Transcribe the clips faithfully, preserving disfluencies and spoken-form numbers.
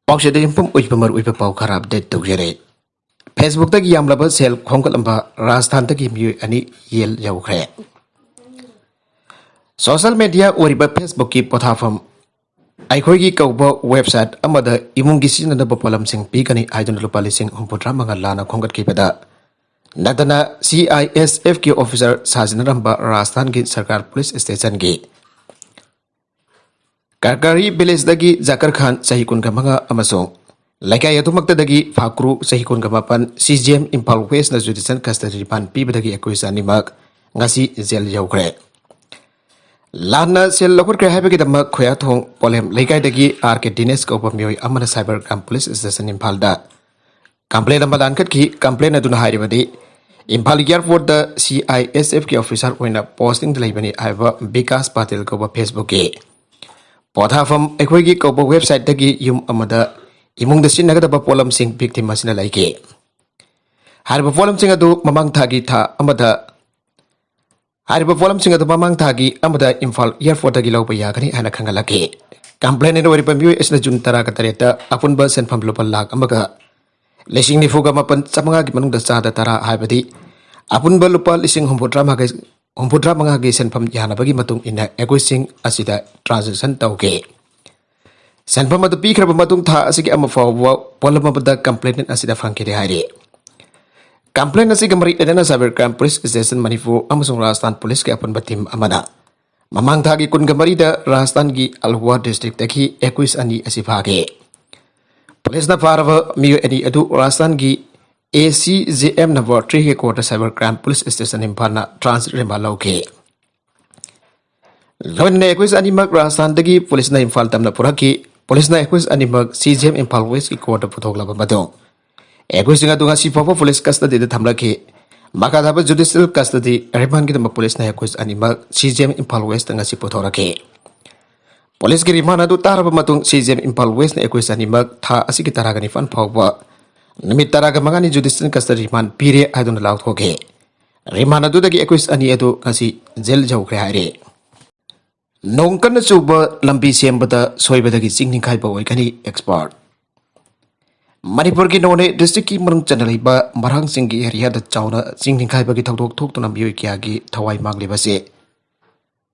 ꯄꯥꯎꯆꯦꯗ ꯌꯨꯝꯐꯝ ꯑꯣꯏꯕ ꯃꯔꯨꯑꯣꯏꯕ ꯄꯥꯎ ꯈꯔ ꯑꯞꯗꯦꯠ ꯇꯧꯖꯔꯦ꯫ ꯐꯦꯁꯕꯨꯛꯇꯒꯤ ꯌꯥꯝꯂꯕ ꯁꯦꯜ ꯈꯣꯝꯒꯠꯂꯝꯕ ꯔꯥꯖꯁꯊꯥꯟꯗꯒꯤ ꯃꯤꯑꯣꯏ ꯑꯅꯤ ꯖꯦꯜ ꯌꯧꯈ꯭ꯔꯦ꯫ ꯁꯣꯁꯦꯜ ꯃꯦꯗꯤꯌꯥ ꯑꯣꯏꯔꯤꯕ ꯐꯦꯁꯕꯨꯛꯀꯤ ꯄꯣꯊꯥꯐꯝ ꯑꯩꯈꯣꯏꯒꯤ ꯀꯧꯕ ꯋꯦꯕꯁꯥꯏꯠ ꯑꯃꯗ ꯏꯃꯨꯡꯒꯤ ꯁꯤꯖꯤꯟꯅꯅꯕ ꯄꯣꯠꯂꯝꯁꯤꯡ ꯄꯤꯒꯅꯤ ꯍꯥꯏꯗꯨꯅ ꯂꯨꯄꯥ ꯂꯤꯁꯤꯡ ꯍꯨꯝꯐꯨꯇꯔꯥ ꯃꯉꯥ ꯂꯥꯟꯅ ꯈꯣꯝꯒꯠꯈꯤꯕꯗ ꯅꯠꯇꯅ ꯁꯤ ꯑꯥꯏ ꯑꯦꯁ ꯑꯦꯐꯀꯤ ꯑꯣꯐꯤꯁꯥꯔ ꯁꯥꯖꯤꯟꯅꯔꯝꯕ ꯔꯥꯖꯁꯊꯥꯟꯒꯤ ꯁꯔꯀꯥꯔ ꯄꯨꯂꯤꯁ ꯁ꯭ꯇꯦꯁꯟꯒꯤ ꯀꯔꯀꯥꯔꯤ ꯚꯤꯂꯦꯖꯇꯒꯤ ꯖꯥꯀꯔ ꯈꯥꯟ, ꯆꯍꯤ ꯀꯨꯟꯒ ꯃꯉꯥ, ꯑꯃꯁꯨꯡ ꯂꯩꯀꯥꯏ ꯑꯗꯨꯃꯛꯇꯗꯒꯤ ꯐꯥꯀ꯭ꯔꯨ, ꯆꯍꯤ ꯀꯨꯟꯒ ꯃꯥꯄꯟ, ꯁꯤ ꯖꯤ ꯑꯦꯝ ꯏꯝꯐꯥꯜ ꯋꯦꯁꯅ ꯖꯨꯗꯤꯁꯤꯌꯦꯜ ꯀꯁꯇꯗꯤ ꯔꯤꯃꯥꯟ ꯄꯤꯕꯗꯒꯤ ꯑꯦꯀ꯭ꯌꯨꯖ ꯑꯅꯤꯃꯛ ꯉꯁꯤ ꯖꯦꯜ ꯌꯧꯈ꯭ꯔꯦ꯫ ꯂꯥꯟꯅ ꯁꯦꯜ ꯂꯧꯈꯠꯈ꯭ꯔꯦ ꯍꯥꯏꯕꯒꯤꯗꯃꯛ ꯈꯣꯌꯥꯊꯣꯡ ꯄꯣꯂꯦꯝ ꯂꯩꯀꯥꯏꯗꯒꯤ ꯑꯥꯔ ꯀꯦ ꯗꯤꯅꯦꯁ ꯀꯧꯕ ꯃꯤꯑꯣꯏ ꯑꯃꯅ ꯁꯥꯏꯕꯔ ꯀ꯭ꯔꯥꯏꯝ ꯄꯨꯂꯤꯁ ꯁ꯭ꯇꯦꯁꯟ ꯏꯝꯐꯥꯜꯗ ꯀꯝꯄ꯭ꯂꯦꯟ ꯑꯃ ꯂꯥꯟꯈꯠꯈꯤ꯫ ꯀꯝꯄ꯭ꯂꯦꯟ ꯑꯗꯨꯅ ꯍꯥꯏꯔꯤꯕꯗꯤ, Imphal ꯑꯦꯌꯥꯔꯄꯣꯔꯠꯇ C I S ꯑꯦꯐꯀꯤ officer ꯑꯣꯏꯅ ꯄꯣꯁꯇꯤꯡꯗ ꯂꯩꯕꯅꯤ ꯍꯥꯏꯕ ꯕꯤꯀꯥꯁ ꯄꯥꯇꯤꯜ ꯀꯧꯕ ꯐꯦꯁꯕꯨꯛꯀꯤ ꯄꯣꯊꯥꯐꯝ ꯑꯩꯈꯣꯏꯒꯤ ꯀꯧꯕ ꯋꯦꯕꯁꯥꯏꯠꯇꯒꯤ ꯌꯨꯝ ꯑꯃꯗ ꯏꯃꯨꯡꯗ ꯁꯤꯖꯤꯟꯅꯒꯗꯕ ꯄꯣꯠꯂꯝꯁꯤꯡ ꯚꯤꯛꯇꯤꯝ ꯑꯁꯤꯅ ꯂꯩꯈꯤ꯫ ꯍꯥꯏꯔꯤꯕ ꯄꯣꯠꯂꯝꯁꯤꯡ ꯑꯗꯨ ꯃꯃꯥꯡ ꯊꯥꯒꯤ ꯊꯥ ꯑꯃꯗ ꯍꯥꯏꯔꯤꯕ ꯄꯣꯠꯂꯝꯁꯤꯡ ꯑꯗꯨ ꯃꯃꯥꯡ ꯊꯥꯒꯤ ꯑꯃꯗ ꯏꯝꯐꯥꯜ ꯑꯦꯌꯥꯔꯄꯣꯔꯠꯇꯒꯤ ꯂꯧꯕ ꯌꯥꯒꯅꯤ ꯍꯥꯏꯅ ꯈꯪꯍꯜꯂꯛꯈꯤ꯫ ꯀꯝꯄ꯭ꯂꯦꯟ ꯑꯣꯏꯔꯤꯕ ꯃꯤꯑꯣꯏ ꯑꯁꯤꯅ ꯖꯨꯟ ꯇꯔꯥꯒ ꯇꯔꯦꯠꯇ ꯑꯄꯨꯟꯕ ꯁꯦꯟꯐꯝ ꯂꯨꯄꯥ ꯂꯥꯈ ꯑꯃꯒ ꯂꯤꯁꯤꯡ ꯅꯤꯐꯨꯒ ꯃꯥꯄꯟ ꯆꯥꯃꯉꯥꯒꯤ ꯃꯅꯨꯡꯗ ꯆꯥꯗ ꯇꯔꯥ, ꯍꯥꯏꯕꯗꯤ ꯑꯄꯨꯟꯕ ꯂꯨꯄꯥ ꯂꯤꯁꯤꯡ ꯍꯨꯝꯐꯨꯇꯔꯥ ꯃꯉꯥꯒꯤ, ꯍꯨꯝꯐꯨꯇꯔꯥ ꯃꯉꯥꯒꯤ ꯁꯦꯟꯐꯝ ꯌꯥꯅꯕꯒꯤ ꯃꯇꯨꯡ ꯏꯟꯅ ꯑꯦꯀ꯭ꯌꯨꯖꯁꯤꯡ ꯑꯁꯤꯗ ꯇ꯭ꯔꯥꯟꯖꯦꯛꯁꯟ ꯇꯧꯈꯤ꯫ ꯁꯦꯟꯐꯝ ꯑꯗꯨ ꯄꯤꯈ꯭ꯔꯕ ꯃꯇꯨꯡ ꯊꯥ ꯑꯁꯤꯒꯤ ꯑꯃ ꯐꯥꯎꯕ ꯄꯣꯠꯂꯝ ꯑꯃꯗ ꯀꯝꯄ꯭ꯂꯦꯟ ꯑꯁꯤꯗ ꯐꯪꯈꯤꯗꯦ ꯍꯥꯏꯔꯤ꯫ ꯀꯝꯄ꯭ꯂꯦꯟ ꯑꯁꯤꯒ ꯃꯔꯤ ꯂꯩꯅꯅ cyber crime police station Manipur ꯑꯃꯁꯨꯡ ꯔꯥꯖꯁꯊꯥꯟ ꯄꯨꯂꯤꯁꯀꯤ ꯑꯄꯨꯟꯕ ꯇꯤꯝ ꯑꯃꯅ ꯃꯃꯥꯡ ꯊꯥꯒꯤ ꯀꯨꯟꯒ ꯃꯔꯤꯗ ꯔꯥꯖꯁꯊꯥꯟꯒꯤ ꯑꯜꯋꯥꯔ ꯗꯤꯁꯇ꯭ꯔꯤꯛꯇꯒꯤ ꯑꯦꯀ꯭ꯌꯨꯖ ꯑꯅꯤ ꯑꯁꯤ ꯐꯥꯈꯤ꯫ ꯄꯨꯂꯤꯁꯅ ꯐꯥꯔꯕ ꯃꯤꯑꯣꯏ ꯑꯅꯤ ꯑꯗꯨ ꯔꯥꯖꯁꯊꯥꯟꯒꯤ ꯑꯦ ꯁꯤ ꯖꯦ ꯑꯦꯝ ꯅꯝꯕꯔ ꯊ꯭ꯔꯤꯒꯤ ꯀꯣꯔꯠꯇ ꯁꯥꯏꯕꯔ ꯀ꯭ꯔꯥꯏꯝ ꯄꯨꯂꯤꯁ ꯁ꯭ꯇꯦꯁꯟ ꯏꯝꯐꯥꯜꯅ ꯇ꯭ꯔꯥꯟꯖꯤꯠ ꯔꯤꯃꯥꯟ ꯂꯧꯈꯤ꯫ ꯂꯣꯏꯅꯅ ꯑꯦꯀ꯭ꯌꯨꯖ ꯑꯅꯤꯃꯛ ꯔꯥꯖꯁꯊꯥꯟꯗꯒꯤ ꯄꯨꯂꯤꯁꯅ ꯏꯝꯐꯥꯜ ꯇꯝꯅ ꯄꯨꯔꯛꯈꯤ꯫ ꯄꯨꯂꯤꯁꯅ ꯑꯦꯀ꯭ꯌꯨꯖ ꯑꯅꯤꯃꯛ ꯁꯤ ꯖꯤ ꯑꯦꯝ ꯏꯝꯐꯥꯜ ꯋꯦꯁꯀꯤ ꯀꯣꯔꯠꯇ ꯄꯨꯊꯣꯛꯂꯕ ꯃꯇꯨꯡ, ꯑꯦꯀ꯭ꯌꯨꯖꯁꯤꯡ ꯑꯗꯨ ꯉꯁꯤ ꯐꯥꯎꯕ ꯄꯨꯂꯤꯁ ꯀꯁꯇꯗꯤꯗ ꯊꯝꯂꯛꯈꯤ꯫ ꯃꯈꯥ ꯇꯥꯕ ꯖꯨꯗꯤꯁꯤꯌꯦꯜ ꯀꯁꯇꯗꯤ ꯔꯤꯃꯥꯟꯒꯤꯗꯃꯛ ꯄꯨꯂꯤꯁꯅ ꯑꯦꯀ꯭ꯌꯨꯖ ꯑꯅꯤꯃꯛ ꯁꯤ ꯖꯤ ꯑꯦꯝ ꯏꯝꯐꯥꯜ ꯋꯦꯁꯇ ꯉꯁꯤ ꯄꯨꯊꯣꯔꯛꯈꯤ꯫ ꯄꯨꯂꯤꯁꯀꯤ ꯔꯤꯃꯥꯟ ꯑꯗꯨ ꯇꯥꯔꯕ ꯃꯇꯨꯡ, ꯁꯤ ꯖꯤ ꯑꯦꯝ ꯏꯝꯐꯥꯜ ꯋꯦꯁꯅ ꯑꯦꯀ꯭ꯌꯨꯖ ꯑꯅꯤꯃꯛ ꯊꯥ ꯑꯁꯤꯒꯤ ꯇꯔꯥꯒ ꯅꯤꯄꯥꯟ ꯐꯥꯎꯕ ꯅꯨꯃꯤꯠ ꯇꯔꯥꯒ ꯃꯉꯥꯅꯤ ꯖꯨꯗꯤꯁꯤꯌꯦꯜ ꯀꯁꯇꯗꯤ ꯔꯤꯃꯥꯟ ꯄꯤꯔꯦ ꯍꯥꯏꯗꯨꯅ ꯂꯥꯎꯊꯣꯛꯈꯤ꯫ ꯔꯤꯃꯥꯟ ꯑꯗꯨꯗꯒꯤ ꯑꯦꯀ꯭ꯌꯨꯖ ꯑꯅꯤ ꯑꯗꯨ ꯉꯁꯤ ꯖꯦꯜ ꯌꯧꯈ꯭ꯔꯦ ꯍꯥꯏꯔꯤ꯫ ꯅꯣꯡ ꯀꯟꯅ ꯆꯨꯕ ꯂꯝꯕꯤ ꯁꯦꯝꯕꯗ ꯁꯣꯏꯕꯗꯒꯤ ꯆꯤꯡ ꯅꯤꯡꯈꯥꯏꯕ ꯑꯣꯏꯒꯅꯤ, ꯑꯦꯛꯁꯄꯔꯠ꯫ ꯃꯅꯤꯄꯨꯔꯒꯤ ꯅꯣꯅꯦ ꯗꯤꯁꯇ꯭ꯔꯤꯛꯀꯤ ꯃꯅꯨꯡ ꯆꯟꯅ ꯂꯩꯕ ꯃꯔꯥꯡꯁꯤꯡꯒꯤ ꯑꯦꯔꯤꯌꯥꯗ ꯆꯥꯎꯅ ꯆꯤꯡ ꯅꯤꯡꯈꯥꯏꯕꯒꯤ ꯊꯧꯗꯣꯛ ꯊꯣꯛꯇꯨꯅ ꯃꯤꯑꯣꯏ ꯀꯌꯥꯒꯤ ꯊꯋꯥꯏ ꯃꯥꯡꯂꯤꯕꯁꯤ,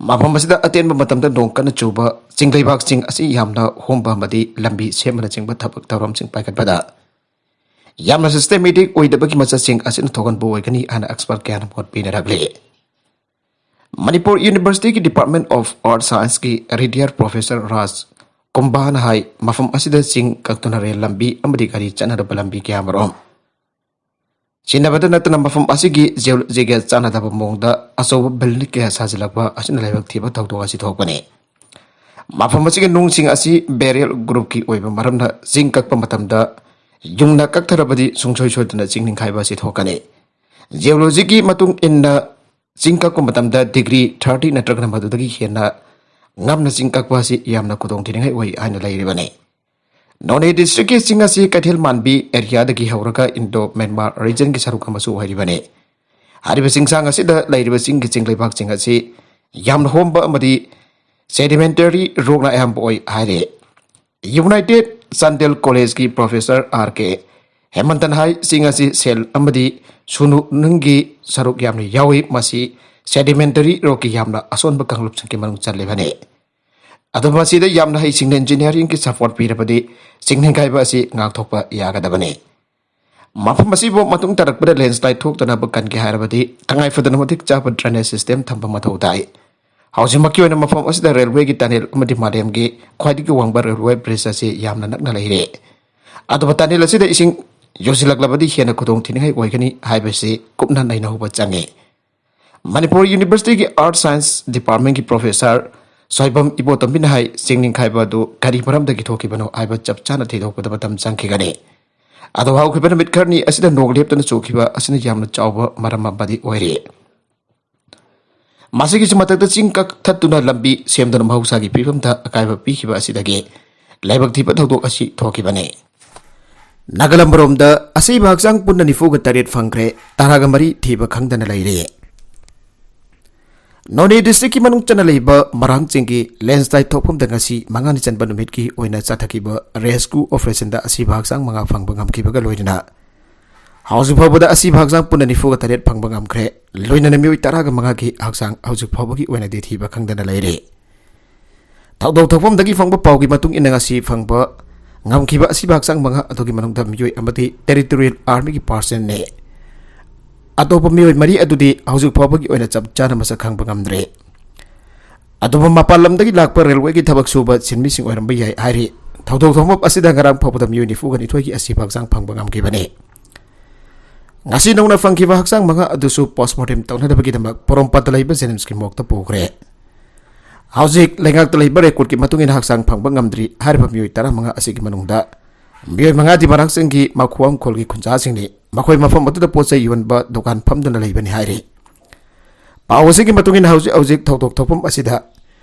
ꯃꯐꯝ ꯑꯁꯤꯗ ꯑꯇꯦꯟꯕ ꯃꯇꯝꯗ ꯅꯣꯡ ꯀꯟꯅ ꯆꯨꯕ, ꯆꯤꯡ ꯂꯩꯕꯥꯛꯁꯤꯡ ꯑꯁꯤ ꯌꯥꯝꯅ ꯍꯣꯝꯕ ꯑꯃꯗꯤ ꯂꯝꯕꯤ ꯁꯦꯝꯕꯅꯆꯤꯡꯕ ꯊꯕꯛ ꯊꯧꯔꯝꯁꯤꯡ ꯄꯥꯏꯈꯠꯄꯗ ꯌꯥꯝꯅ systematic ꯑꯣꯏꯗꯕꯒꯤ ꯃꯆꯠꯁꯤꯡ ꯑꯁꯤꯅ ꯊꯣꯛꯍꯟꯕ ꯑꯣꯏꯒꯅꯤ ꯍꯥꯏꯅ expert ꯀꯌꯥꯅ ꯃꯣꯠ ꯄꯤꯅꯔꯛꯂꯤ꯫ ꯃꯅꯤꯄꯨꯔ ꯌꯨꯅꯤꯚꯔꯁꯤꯇꯤꯒꯤ Department of Earth Scienceꯀꯤ retired professor ꯔꯥꯖ ꯀꯨꯝꯕꯥꯅ ꯍꯥꯏ, ꯃꯐꯝ ꯑꯁꯤꯗ ꯆꯤꯡ ꯀꯛꯇꯨꯅ ꯔꯦꯜ ꯂꯝꯕꯤ ꯑꯃꯗꯤ ꯒꯥꯔꯤ ꯆꯠꯅꯔꯕ ꯂꯝꯕꯤ ꯀꯌꯥꯃꯔꯨꯝ ꯁꯤꯟꯅꯕꯗ ꯅꯠꯇꯅ ꯃꯐꯝ ꯑꯁꯤꯒꯤ geologyꯒ ꯆꯥꯟꯅꯗꯕ ꯃꯑꯣꯡꯗ ꯑꯆꯧꯕ building ꯀꯌꯥ ꯁꯥꯖꯤꯜꯂꯛꯄ ꯑꯁꯤꯅ ꯂꯥꯏꯕꯛ ꯊꯤꯕ ꯊꯧꯗꯣꯛ ꯑꯁꯤ ꯊꯣꯛꯄꯅꯤ꯫ ꯃꯐꯝ ꯑꯁꯤꯒꯤ ꯅꯨꯡꯁꯤꯡ ꯑꯁꯤ burial groupꯀꯤ ꯑꯣꯏꯕ ꯃꯔꯝꯅ ꯆꯤꯡ ꯀꯛꯄ ꯃꯇꯝꯗ ꯌꯨꯡꯅ ꯀꯛꯊꯔꯕꯗꯤ ꯁꯨꯡꯁꯣꯏ ꯁꯣꯏꯗꯅ ꯆꯤꯡ ꯅꯤꯡꯈꯥꯏꯕ ꯑꯁꯤ ꯊꯣꯛꯀꯅꯤ꯫ Geologyꯒꯤ ꯃꯇꯨꯡ ꯏꯟꯅ ꯆꯤꯡ ꯀꯛꯄ ꯃꯇꯝꯗ degree thirty ꯅꯠꯇ꯭ꯔꯒꯅ ꯃꯗꯨꯗꯒꯤ ꯍꯦꯟꯅ ꯉꯝꯅ ꯆꯤꯡ ꯀꯛꯄ ꯑꯁꯤ ꯌꯥꯝꯅ ꯈꯨꯗꯣꯡꯊꯤꯅꯤꯡꯉꯥꯏ ꯑꯣꯏ ꯍꯥꯏꯅ ꯂꯩꯔꯤꯕꯅꯤ꯫ ꯅꯣꯅꯦ ꯗꯤꯁꯇ꯭ꯔꯤꯛꯀꯤ ꯆꯤꯡ ꯑꯁꯤ ꯀꯩꯊꯦꯜ ꯃꯥꯟꯕꯤ ꯑꯦꯔꯤꯌꯥꯗꯒꯤ ꯍꯧꯔꯒ ꯏꯟꯗꯣ ꯃ꯭ꯌꯥꯟꯃꯥꯔ ꯔꯤꯖꯟꯒꯤ ꯁꯔꯨꯛ ꯑꯃꯁꯨ ꯑꯣꯏꯔꯤꯕꯅꯤ꯫ ꯍꯥꯏꯔꯤꯕ ꯆꯤꯡꯁꯥꯡ ꯑꯁꯤꯗ ꯂꯩꯔꯤꯕ ꯆꯤꯡꯒꯤ ꯆꯤꯡ ꯂꯩꯕꯥꯛꯁꯤꯡ ꯑꯁꯤ ꯌꯥꯝꯅ ꯍꯣꯝꯕ ꯑꯃꯗꯤ sedimentary rockꯅ ꯑꯌꯥꯝꯕ ꯑꯣꯏ ꯍꯥꯏꯔꯤ꯫ United Chandel Collegeꯀꯤ professor R K ꯍꯦꯃꯟꯇꯟ ꯍꯥꯏ, ꯆꯤꯡ ꯑꯁꯤ ꯁꯦꯜ ꯑꯃꯗꯤ ꯁꯨꯅꯨ ꯅꯨꯡꯒꯤ ꯁꯔꯨꯛ ꯌꯥꯝꯅ ꯌꯥꯎꯏ꯫ ꯃꯁꯤ sedimentary rockꯀꯤ ꯌꯥꯝꯅ ꯑꯁꯣꯟꯕ ꯀꯥꯡꯂꯨꯞꯁꯤꯡꯒꯤ ꯃꯅꯨꯡ ꯆꯜꯂꯤꯕꯅꯤ꯫ ꯑꯗꯨꯕꯨ ꯃꯁꯤꯗ ꯌꯥꯝꯅ ꯍꯩꯁꯤꯡꯅ engineeringꯒꯤ support ꯄꯤꯔꯕꯗꯤ ꯆꯤꯡ ꯅꯤꯡꯈꯥꯏꯕ ꯑꯁꯤ ꯉꯥꯛꯊꯣꯛꯄ ꯌꯥꯒꯗꯕꯅꯤ꯫ ꯃꯐꯝ ꯑꯁꯤꯕꯨ ꯃꯇꯨꯡ ꯇꯥꯔꯛꯄꯗ landslide ꯊꯣꯛꯇꯅꯕ ꯀꯟꯒꯦ ꯍꯥꯏꯔꯕꯗꯤ ꯇꯉꯥꯏ ꯐꯗꯅ ꯃꯇꯤꯛ ꯆꯥꯕ drainage system ꯊꯝꯕ ꯃꯊꯧ ꯇꯥꯏ꯫ ꯍꯧꯖꯤꯛꯃꯛꯀꯤ ꯑꯣꯏꯅ ꯃꯐꯝ ꯑꯁꯤꯗ railwayꯒꯤ tunnel ꯑꯃꯗꯤ ꯃꯥꯂꯦꯝꯒꯤ ꯈ꯭ꯋꯥꯏꯗꯒꯤ ꯋꯥꯡꯕ railway bridge ꯑꯁꯤ ꯌꯥꯝꯅ ꯅꯛꯅ ꯂꯩꯔꯦ꯫ ꯑꯗꯨꯕꯨ tunnel ꯑꯁꯤꯗ ꯏꯁꯤꯡ ꯌꯣꯁꯤꯜꯂꯛꯂꯕꯗꯤ ꯍꯦꯟꯅ ꯈꯨꯗꯣꯡꯊꯤꯅꯤꯡꯉꯥꯏ ꯑꯣꯏꯒꯅꯤ ꯍꯥꯏꯕꯁꯤ ꯀꯨꯞꯅ ꯅꯩꯅꯍꯧꯕ ꯆꯪꯉꯤ꯫ ꯃꯅꯤꯄꯨꯔ ꯌꯨꯅꯤꯚꯔꯁꯤꯇꯤꯒꯤ Earth Science Departmentꯀꯤ professor ꯁꯣꯏꯕꯝ ꯏꯕꯣꯇꯣꯝꯕꯤꯅ ꯍꯥꯏ, ꯆꯤꯡ ꯅꯤꯡꯈꯥꯏꯕ ꯑꯗꯨ ꯀꯔꯤ ꯃꯔꯝꯗꯒꯤ ꯊꯣꯛꯈꯤꯕꯅꯣ ꯍꯥꯏꯕ ꯆꯞ ꯆꯥꯅ ꯊꯤꯗꯣꯛꯄꯗ ꯃꯇꯝ ꯆꯪꯈꯤꯒꯅꯤ꯫ ꯑꯗꯣ ꯍꯧꯈꯤꯕ ꯅꯨꯃꯤꯠ ꯈꯔꯅꯤ ꯑꯁꯤꯗ ꯅꯣꯡ ꯂꯦꯞꯇꯅ ꯆꯨꯈꯤꯕ ꯑꯁꯤꯅ ꯌꯥꯝꯅ ꯆꯥꯎꯕ ꯃꯔꯝ ꯑꯃꯗꯤ ꯑꯣꯏꯔꯤ꯫ ꯃꯁꯤꯒꯤꯁꯨ ꯃꯊꯛꯇ ꯆꯤꯡ ꯀꯛꯊꯠꯇꯨꯅ ꯂꯝꯕꯤ ꯁꯦꯝꯗꯨꯅ ꯃꯍꯧꯁꯥꯒꯤ ꯐꯤꯕꯝꯗ ꯑꯀꯥꯏꯕ ꯄꯤꯈꯤꯕ ꯑꯁꯤꯗꯒꯤ ꯂꯥꯏꯕꯛ ꯊꯤꯕ ꯊꯧꯗꯣꯛ ꯑꯁꯤ ꯊꯣꯛꯈꯤꯕꯅꯤ꯫ ꯅꯥꯒꯥꯂꯝꯕꯔꯣꯝꯗ ꯑꯁꯤꯕ ꯍꯛꯆꯥꯡ ꯄꯨꯟꯅ ꯅꯤꯐꯨꯒ ꯇꯔꯦꯠ ꯐꯪꯈ꯭ꯔꯦ, ꯇꯔꯥꯒ ꯃꯔꯤ ꯊꯤꯕ ꯈꯪꯗꯅ ꯂꯩꯔꯦ꯫ ꯅꯣꯅꯦ ꯗꯤꯁꯇ꯭ꯔꯤꯛꯀꯤ ꯃꯅꯨꯡ ꯆꯟꯅ ꯂꯩꯕ ꯃꯔꯥꯡꯆꯤꯡꯒꯤ ꯂꯦꯟꯁꯂꯥꯏꯠ ꯊꯣꯛꯐꯝꯗ ꯉꯁꯤ ꯃꯉꯥꯅꯤ ꯆꯟꯕ ꯅꯨꯃꯤꯠꯀꯤ ꯑꯣꯏꯅ ꯆꯠꯊꯈꯤꯕ ꯔꯦꯁꯀ꯭ꯌꯨ ꯑꯣꯄꯔꯦꯁꯟꯗ ꯑꯁꯤꯕ ꯍꯛꯆꯥꯡ ꯃꯉꯥ ꯐꯪꯕ ꯉꯝꯈꯤꯕꯒ ꯂꯣꯏꯅꯅ ꯍꯧꯖꯤꯛ ꯐꯥꯎꯕꯗ ꯑꯁꯤꯕ ꯍꯛꯆꯥꯡ ꯄꯨꯟꯅ ꯅꯤꯐꯨꯒ ꯇꯔꯦꯠ ꯐꯪꯕ ꯉꯝꯈ꯭ꯔꯦ꯫ ꯂꯣꯏꯅꯅ ꯃꯤꯑꯣꯏ ꯇꯔꯥꯒ ꯃꯉꯥꯒꯤ ꯍꯛꯆꯥꯡ ꯍꯧꯖꯤꯛ ꯐꯥꯎꯕꯒꯤ ꯑꯣꯏꯅꯗꯤ ꯊꯤꯕ ꯈꯪꯗꯅ ꯂꯩꯔꯤ꯫ ꯊꯧꯗꯣꯛ ꯊꯣꯛꯐꯝꯗꯒꯤ ꯐꯪꯕ ꯄꯥꯎꯒꯤ ꯃꯇꯨꯡ ꯏꯟꯅ ꯉꯁꯤ ꯐꯪꯕ ꯉꯝꯈꯤꯕ ꯑꯁꯤꯕ ꯍꯛꯆꯥꯡ ꯃꯉꯥ ꯑꯗꯨꯒꯤ ꯃꯅꯨꯡꯗ ꯃꯤꯑꯣꯏ ꯑꯃꯗꯤ ꯇꯦꯔꯤꯇꯣꯔꯤꯌꯦꯜ ꯑꯥꯔꯃꯤꯒꯤ ꯄꯥꯔꯁꯟꯅꯤ꯫ ꯑꯇꯣꯞꯄ ꯃꯤꯑꯣꯏ ꯃꯔꯤ ꯑꯗꯨꯗꯤ ꯍꯧꯖꯤꯛ ꯐꯥꯎꯕꯒꯤ ꯑꯣꯏꯅ ꯆꯞ ꯆꯥꯅ ꯃꯁꯛ ꯈꯪꯕ ꯉꯝꯗ꯭ꯔꯤ꯫ ꯑꯗꯨꯕꯨ ꯃꯄꯥꯟ ꯂꯝꯗꯒꯤ ꯂꯥꯛꯄ ꯔꯦꯜꯋꯦꯒꯤ ꯊꯕꯛ ꯁꯨꯕ ꯁꯤꯟꯃꯤꯁꯤꯡ ꯑꯣꯏꯔꯝꯕ ꯌꯥꯏ ꯍꯥꯏꯔꯤ꯫ ꯊꯧꯗꯣꯛ ꯊꯣꯛꯐꯝ ꯑꯁꯤꯗ ꯉꯔꯥꯡ ꯐꯥꯎꯕꯗ ꯃꯤꯑꯣꯏ ꯅꯤꯐꯨꯒ ꯅꯤꯊꯣꯏꯒꯤ ꯑꯁꯤꯕ ꯍꯛꯆꯥꯡ ꯐꯪꯕ ꯉꯝꯈꯤꯕꯅꯤ꯫ ꯉꯁꯤ ꯅꯧꯅ ꯐꯪꯈꯤꯕ ꯍꯛꯆꯥꯡ ꯃꯉꯥ ꯑꯗꯨꯁꯨ ꯄꯣꯁꯃꯣꯔꯇꯦꯝ ꯇꯧꯅꯅꯕꯒꯤꯗꯃꯛ ꯄꯣꯔꯣꯝꯄꯥꯠꯇ ꯂꯩꯕ ꯖꯦꯅꯤꯝꯁꯀꯤ ꯃꯣꯔꯒꯇ ꯄꯨꯈ꯭ꯔꯦ꯫ ꯍꯧꯖꯤꯛ ꯂꯩꯉꯥꯛꯇ ꯂꯩꯕ ꯔꯦꯀꯣꯔꯗꯀꯤ ꯃꯇꯨꯡ ꯏꯟꯅ ꯍꯛꯆꯥꯡ ꯐꯪꯕ ꯉꯝꯗ꯭ꯔꯤ ꯍꯥꯏꯔꯤꯕ ꯃꯤꯑꯣꯏ ꯇꯔꯥꯃꯉꯥ ꯑꯁꯤꯒꯤ ꯃꯅꯨꯡꯗ ꯃꯤꯑꯣꯏ ꯃꯉꯥꯗꯤ ꯃꯔꯥꯡꯆꯤꯡꯒꯤ ꯃꯈꯨꯋꯥꯡꯈꯣꯜꯒꯤ ꯈꯨꯟꯖꯥꯁꯤꯡꯅꯤ꯫ ꯃꯈꯣꯏ ꯃꯐꯝ ꯑꯗꯨꯗ ꯄꯣꯠ ꯆꯩ ꯌꯣꯟꯕ ꯗꯨꯀꯥꯟ ꯐꯝꯗꯨꯅ ꯂꯩꯕꯅꯤ ꯍꯥꯏꯔꯤ꯫ ꯄꯥꯎ ꯑꯁꯤꯒꯤ ꯃꯇꯨꯡ ꯏꯟꯅ ꯍꯧꯖꯤꯛ ꯍꯧꯖꯤꯛ ꯊꯧꯗꯣꯛ ꯊꯣꯛꯐꯝ ꯑꯁꯤꯗ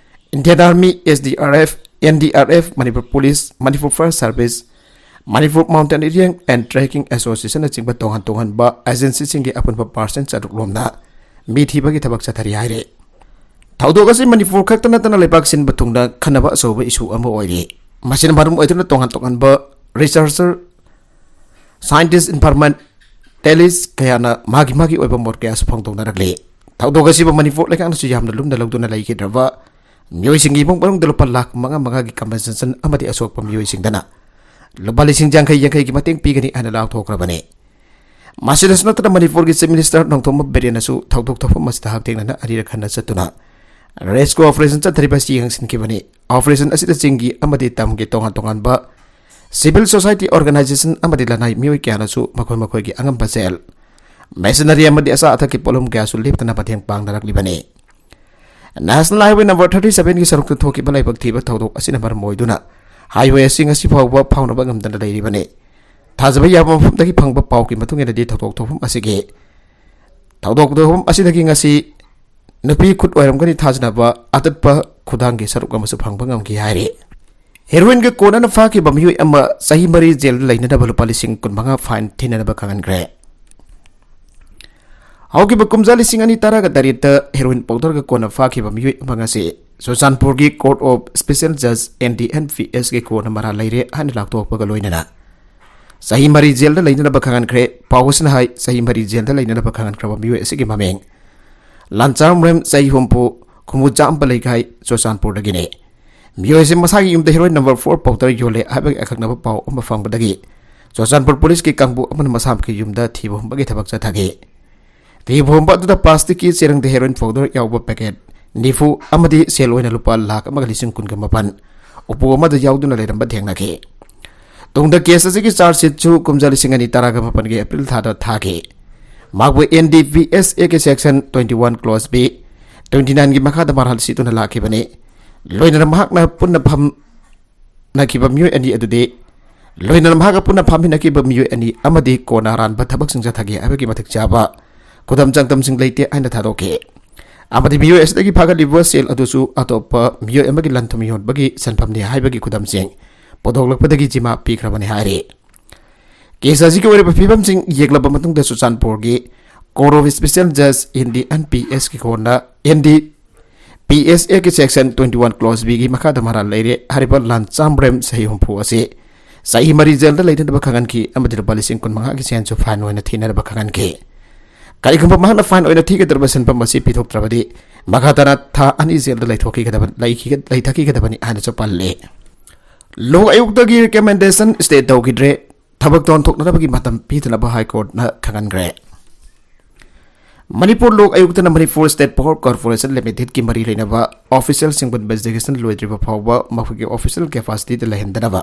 Indian Army, S D R F, N D R F, Manipur Police, Manipur Fire Service, Manipur Mountaineering and Trekking Association ꯅꯆꯤꯡꯕ ꯇꯣꯉꯥꯟ ꯇꯣꯉꯥꯟꯕ ꯑꯦꯖꯦꯟꯁꯤꯁꯤꯡꯒꯤ ꯑꯄꯨꯟꯕ ꯄꯥꯔꯁꯟ ꯆꯥꯇ꯭ꯔꯨꯛ ꯂꯣꯝꯅ ꯃꯤ ꯊꯤꯕꯒꯤ ꯊꯕꯛ ꯆꯠꯊꯔꯤ ꯍꯥꯏꯔꯤ꯫ ꯊꯧꯗꯣꯛ ꯑꯁꯤ ꯃꯅꯤꯄꯨꯔ ꯈꯛꯇ ꯅꯠꯇꯅ ꯂꯩꯕꯥꯛ ꯁꯤꯟꯕ ꯊꯨꯡꯅ ꯈꯟꯅꯕ ꯑꯆꯧꯕ ꯏꯁꯨ ꯑꯃ ꯑꯣꯏꯔꯤ꯫ ꯃꯁꯤꯅ ꯃꯔꯝ ꯑꯣꯏꯗꯨꯅ ꯇꯣꯉꯥꯟ ꯇꯣꯉꯥꯟꯕ ꯔꯤꯁꯔꯆꯔ, ꯁꯥꯏꯟꯇꯤꯁ, ꯏꯟꯐꯣꯔꯃꯦꯟꯇꯦꯂꯤꯁ ꯀꯌꯥꯅ ꯃꯥꯒꯤ ꯃꯥꯒꯤ ꯑꯣꯏꯕ ꯃꯣꯠ ꯀꯌꯥꯁꯨ ꯐꯣꯡꯗꯣꯛꯅꯔꯛꯂꯤ꯫ ꯊꯧꯗꯣꯛ ꯑꯁꯤꯕꯨ ꯃꯅꯤꯄꯨꯔ ꯂꯩꯉꯥꯛꯅꯁꯨ ꯌꯥꯝꯅ ꯂꯨꯝꯅ ꯂꯧꯗꯨꯅ ꯂꯩꯈꯤꯗ꯭ꯔꯕ ꯃꯤꯑꯣꯏꯁꯤꯡꯒꯤ ꯏꯃꯨꯡ ꯃꯅꯨꯡꯗ ꯂꯨꯄꯥ ꯂꯥꯈ ꯃꯉꯥ ꯃꯉꯥꯒꯤ ꯀꯝꯄꯦꯟꯁꯦꯁꯟ ꯑꯃꯗꯤ ꯑꯁꯣꯛꯄ ꯃꯤꯑꯣꯏꯁꯤꯡꯗꯅ ꯂꯨꯄꯥ ꯂꯤꯁꯤꯡ ꯌꯥꯡꯈꯩ ꯌꯥꯡꯈꯩꯒꯤ ꯃꯇꯦꯡ ꯄꯤꯒꯅꯤ ꯍꯥꯏꯅ ꯂꯥꯎꯊꯣꯛꯈ꯭ꯔꯕꯅꯤ꯫ ꯃꯁꯤꯗꯁꯨ ꯅꯠꯇꯅ ꯃꯅꯤꯄꯨꯔꯒꯤ ꯆꯤꯐ ꯃꯤꯅꯤꯁꯇꯔ ꯅꯣꯡꯊꯣꯝꯕꯝ ꯕꯤꯔꯦꯟꯅꯁꯨ ꯊꯧꯗꯣꯛ ꯊꯣꯛꯐꯝ ꯑꯁꯤꯗ ꯍꯛꯊꯦꯡꯅꯅ ꯑꯅꯤꯔꯛ ꯍꯟꯅ ꯆꯠꯇꯨꯅ ꯔꯦꯁꯀ꯭ꯌꯨ ꯑꯣꯄꯔꯦꯁꯟ ꯆꯠꯊꯔꯤꯕ ꯑꯁꯤ ꯌꯦꯡꯁꯤꯟꯈꯤꯕꯅꯤ꯫ ꯑꯣꯄꯔꯦꯁꯟ ꯑꯁꯤꯗ ꯆꯤꯡꯒꯤ ꯑꯃꯗꯤ ꯇꯝꯒꯤ ꯇꯣꯉꯥꯟ ꯇꯣꯉꯥꯟꯕ ꯁꯤꯚꯤꯜ ꯁꯣꯁꯥꯏꯇꯤ ꯑꯣꯔꯒꯅꯥꯏꯖꯦꯁꯟ ꯑꯃꯗꯤ ꯂꯅꯥꯏ ꯃꯤꯑꯣꯏ ꯀꯌꯥꯅꯁꯨ ꯃꯈꯣꯏ ꯃꯈꯣꯏꯒꯤ ꯑꯉꯝꯕ ꯁꯦꯜ, ꯃꯦꯁꯤꯅꯔꯤ ꯑꯃꯗꯤ ꯑꯆꯥ ꯑꯊꯛꯀꯤ ꯄꯣꯠꯂꯝ ꯀꯌꯥꯁꯨ ꯂꯦꯞꯇꯅ ꯃꯇꯦꯡ ꯄꯥꯡꯅꯔꯛꯂꯤꯕꯅꯤ꯫ ꯅꯦꯁꯅꯦꯜ ꯍꯥꯏꯋꯦ ꯅꯝꯕꯔ ꯊꯥꯔꯇꯤ ꯁꯚꯦꯟꯒꯤ ꯁꯔꯨꯛꯇ ꯊꯣꯛꯈꯤꯕ ꯂꯥꯏꯕꯛ ꯊꯤꯕ ꯊꯧꯗꯣꯛ ꯑꯁꯤꯅ ꯃꯔꯝ ꯑꯣꯏꯗꯨꯅ ꯍꯥꯏꯋꯦ ꯑꯁꯤ ꯉꯁꯤ ꯐꯥꯎꯕ ꯐꯥꯎꯅꯕ ꯉꯝꯗꯅ ꯂꯩꯔꯤꯕꯅꯤ꯫ ꯊꯥꯖꯕ ꯌꯥꯕ ꯃꯐꯝꯗꯒꯤ ꯐꯪꯕ ꯄꯥꯎꯒꯤ ꯃꯇꯨꯡ ꯏꯟꯅꯗꯤ ꯊꯧꯗꯣꯛ ꯊꯣꯛꯐꯝ ꯑꯁꯤꯒꯤ ꯊꯧꯗꯣꯛ ꯊꯣꯛꯐꯝ ꯑꯁꯤꯗꯒꯤ ꯉꯁꯤ ꯅꯨꯄꯤ ꯈꯨꯠ ꯑꯣꯏꯔꯝꯒꯅꯤ ꯊꯥꯖꯅꯕ ꯑꯇꯠꯄ ꯈꯨꯗꯥꯡꯒꯤ ꯁꯔꯨꯛ ꯑꯃꯁꯨ ꯐꯪꯕ ꯉꯝꯈꯤ ꯍꯥꯏꯔꯤ꯫ ꯍꯦꯔꯣꯏꯟꯒ ꯀꯣꯟꯅꯅ ꯐꯥꯈꯤꯕ ꯃꯤꯑꯣꯏ ꯑꯃ ꯆꯍꯤ ꯃꯔꯤ ꯖꯦꯜꯗ ꯂꯩꯅꯅꯕ ꯂꯨꯄꯥ ꯂꯤꯁꯤꯡ ꯀꯨꯟꯃꯉꯥ ꯐꯥꯏꯟ ꯊꯤꯅꯅꯕ ꯈꯪꯍꯟꯈ꯭ꯔꯦ꯫ ꯍꯧꯈꯤꯕ ꯀꯨꯝꯖꯥ ꯂꯤꯁꯤꯡ ꯑꯅꯤ ꯇꯔꯥꯒ ꯇꯔꯦꯠꯇ heroin powderꯒ ꯀꯣꯟꯅ ꯐꯥꯈꯤꯕ ꯃꯤꯑꯣꯏ ꯑꯃ ꯉꯁꯤ ꯆꯨꯔꯆꯥꯟꯄꯨꯔꯒꯤ Court of Special Judge N D N P S ꯀꯤ ꯀꯣꯔꯠꯅ ꯃꯔꯥꯜ ꯂꯩꯔꯦ ꯍꯥꯏꯅ ꯂꯥꯎꯊꯣꯛꯄꯒ ꯂꯣꯏꯅꯅ ꯆꯍꯤ ꯃꯔꯤ ꯖꯦꯜꯗ ꯂꯩꯅꯅꯕ ꯈꯪꯍꯟꯈ꯭ꯔꯦ꯫ ꯄꯥꯎ ꯑꯁꯤꯅ ꯍꯥꯏ, ꯆꯍꯤ ꯃꯔꯤ ꯖꯦꯜꯗ ꯂꯩꯅꯅꯕ ꯈꯪꯍꯟꯈ꯭ꯔꯕ ꯃꯤꯑꯣꯏ ꯑꯁꯤꯒꯤ ꯃꯃꯤꯡ ꯂꯥꯟꯆꯥꯝꯔꯦꯝ, ꯆꯍꯤ ꯍꯨꯝꯐꯨ, ꯈꯨꯃꯨꯖꯥꯝꯕ ꯂꯩꯀꯥꯏ, ꯆꯨꯔꯆꯥꯟꯄꯨꯔꯗꯒꯤꯅꯤ꯫ ꯃꯤꯑꯣꯏ ꯑꯁꯤ ꯃꯁꯥꯒꯤ ꯌꯨꯝꯗ heroin number four powder ꯌꯣꯜꯂꯦ ꯍꯥꯏꯕꯒꯤ ꯑꯀꯛꯅꯕ ꯄꯥꯎ ꯑꯃ ꯐꯪꯕꯗꯒꯤ ꯆꯨꯔꯆꯥꯟꯄꯨꯔ ꯄꯨꯂꯤꯁꯀꯤ ꯀꯥꯡꯕꯨ ꯑꯃꯅ ꯃꯁꯥꯃꯛꯀꯤ ꯌꯨꯝꯗ ꯊꯤꯕ ꯍꯨꯝꯕꯒꯤ ꯊꯕꯛ ꯆꯠꯊꯈꯤ꯫ ꯊꯤꯕ ꯍꯨꯝꯕ ꯑꯗꯨꯗ ꯄ꯭ꯂꯥꯁꯇꯤꯛꯀꯤ ꯆꯦꯔꯪꯗ heroin powder ꯌꯥꯎꯕ packet ꯅꯤꯐꯨ ꯑꯃꯗꯤ ꯁꯦꯜ ꯑꯣꯏꯅ ꯂꯨꯄꯥ ꯂꯥꯈ ꯑꯃꯒ ꯂꯤꯁꯤꯡ ꯀꯨꯟꯒ ꯃꯥꯄꯟ ꯎꯄꯨ ꯑꯃꯗ ꯌꯥꯎꯗꯨꯅ ꯂꯩꯔꯝꯕ ꯊꯦꯡꯅꯈꯤ꯫ ꯇꯨꯡꯗ case ꯑꯁꯤꯒꯤ charge sheetꯁꯨ ꯀꯨꯝꯖꯥ ꯂꯤꯁꯤꯡ ꯑꯅꯤ ꯇꯔꯥꯒ ꯃꯥꯄꯟꯒꯤ April ꯊꯥꯗ ꯊꯥꯈꯤ꯫ ꯃꯍꯥꯛꯄꯨ N D P S A ꯒꯤ section twenty one clause B twenty nineꯒꯤ ꯃꯈꯥꯗ ꯃꯔꯥꯜ ꯁꯤꯗꯨꯅ ꯂꯥꯛꯈꯤꯕꯅꯤ꯫ ꯂꯣꯏꯅꯅ ꯃꯍꯥꯛꯅ ꯄꯨꯟꯅ ꯐꯝꯅꯈꯤꯕ ꯃꯤꯑꯣꯏ ꯑꯅꯤ ꯑꯗꯨꯗꯤ, ꯂꯣꯏꯅꯅ ꯃꯍꯥꯛꯀ ꯄꯨꯟꯅ ꯐꯝꯃꯤꯟꯅꯈꯤꯕ ꯃꯤꯑꯣꯏ ꯑꯅꯤ ꯑꯃꯗꯤ ꯀꯣꯟꯅ ꯑꯔꯥꯟꯕ ꯊꯕꯛꯁꯤꯡ ꯆꯠꯊꯈꯤ ꯍꯥꯏꯕꯒꯤ ꯃꯇꯤꯛ ꯆꯥꯕ ꯈꯨꯗꯝ ꯆꯥꯡꯗꯝꯁꯤꯡ ꯂꯩꯇꯦ ꯍꯥꯏꯅ ꯊꯥꯗꯣꯛꯈꯤ꯫ ꯑꯃꯗꯤ ꯃꯤꯑꯣꯏ ꯑꯁꯤꯗꯒꯤ ꯐꯥꯒꯠꯂꯤꯕ ꯁꯦꯜ ꯑꯗꯨꯁꯨ ꯑꯇꯣꯞꯄ ꯃꯤꯑꯣꯏ ꯑꯃꯒꯤ ꯂꯟ-ꯊꯨꯝ ꯌꯣꯟꯕꯒꯤ ꯁꯦꯟꯐꯝꯅꯤ ꯍꯥꯏꯕꯒꯤ ꯈꯨꯗꯝꯁꯤꯡ ꯄꯨꯊꯣꯛꯂꯛꯄꯗꯒꯤ ꯖꯤꯃꯥ ꯄꯤꯈ꯭ꯔꯕꯅꯤ ꯍꯥꯏꯔꯤ꯫ Case ꯑꯁꯤꯒꯤ ꯑꯣꯏꯔꯤꯕ ꯐꯤꯕꯝꯁꯤꯡ ꯌꯦꯡꯂꯕ ꯃꯇꯨꯡꯗ ꯆꯨꯔꯆꯥꯟꯄꯨꯔꯒꯤ Court of Special Judge N D N P S ꯀꯤ ꯀꯣꯔꯠꯅ N D P S A ꯒꯤ section twenty one clause B ꯒꯤ ꯃꯈꯥꯗ ꯃꯔꯥꯜ ꯂꯩꯔꯦ ꯍꯥꯏꯔꯤꯕ ꯂꯥꯟꯆꯥꯝꯔꯦꯝ ꯆꯍꯤ ꯍꯨꯝꯐꯨ ꯑꯁꯤ ꯆꯍꯤ ꯃꯔꯤ ꯖꯦꯜꯗ ꯂꯩꯅꯅꯕ ꯈꯪꯍꯟꯈꯤ ꯑꯃꯗꯤ ꯂꯨꯄꯥ ꯂꯤꯁꯤꯡ ꯀꯨꯟꯃꯉꯥꯒꯤ ꯁꯦꯟꯁꯨ fine ꯑꯣꯏꯅ ꯊꯤꯅꯅꯕ ꯈꯪꯍꯟꯈꯤ꯫ ꯀꯔꯤꯒꯨꯝꯕ ꯃꯍꯥꯛꯅ fine ꯑꯣꯏꯅ ꯊꯤꯒꯗꯧꯔꯤꯕ ꯁꯦꯟꯐꯝ ꯑꯁꯤ ꯄꯤꯊꯣꯛꯇ꯭ꯔꯕꯗꯤ ꯃꯈꯥ ꯇꯥꯅ ꯊꯥ ꯑꯅꯤ ꯖꯦꯜꯗ ꯂꯩꯊꯣꯛꯈꯤꯒꯗꯕ, ꯂꯩꯈꯤꯒ-, ꯂꯩꯊꯈꯤꯒꯗꯕꯅꯤ ꯍꯥꯏꯅꯁꯨ ꯄꯜꯂꯤ꯫ ꯂꯣꯛ ꯑꯌꯨꯛꯇꯒꯤ recommendation stay ꯇꯧꯈꯤꯗ꯭ꯔꯦ, ꯊꯕꯛ ꯊꯧꯔꯝ ꯊꯣꯛꯅꯅꯕꯒꯤ ꯃꯇꯝ ꯄꯤꯗꯅꯕ High Courtꯅ ꯈꯪꯍꯟꯈ꯭ꯔꯦ꯫ ꯃꯅꯤꯄꯨꯔ ꯂꯣꯛ ꯑꯌꯨꯛꯇꯅ Manipur State Power Corporation Limited ꯀꯤ ꯃꯔꯤ ꯂꯩꯅꯕ official ꯁꯤꯡꯕ investigation ꯂꯣꯏꯗ꯭ꯔꯤꯕ ꯐꯥꯎꯕ ꯃꯈꯣꯏꯒꯤ official capacityꯗ ꯂꯩꯍꯟꯗꯅꯕ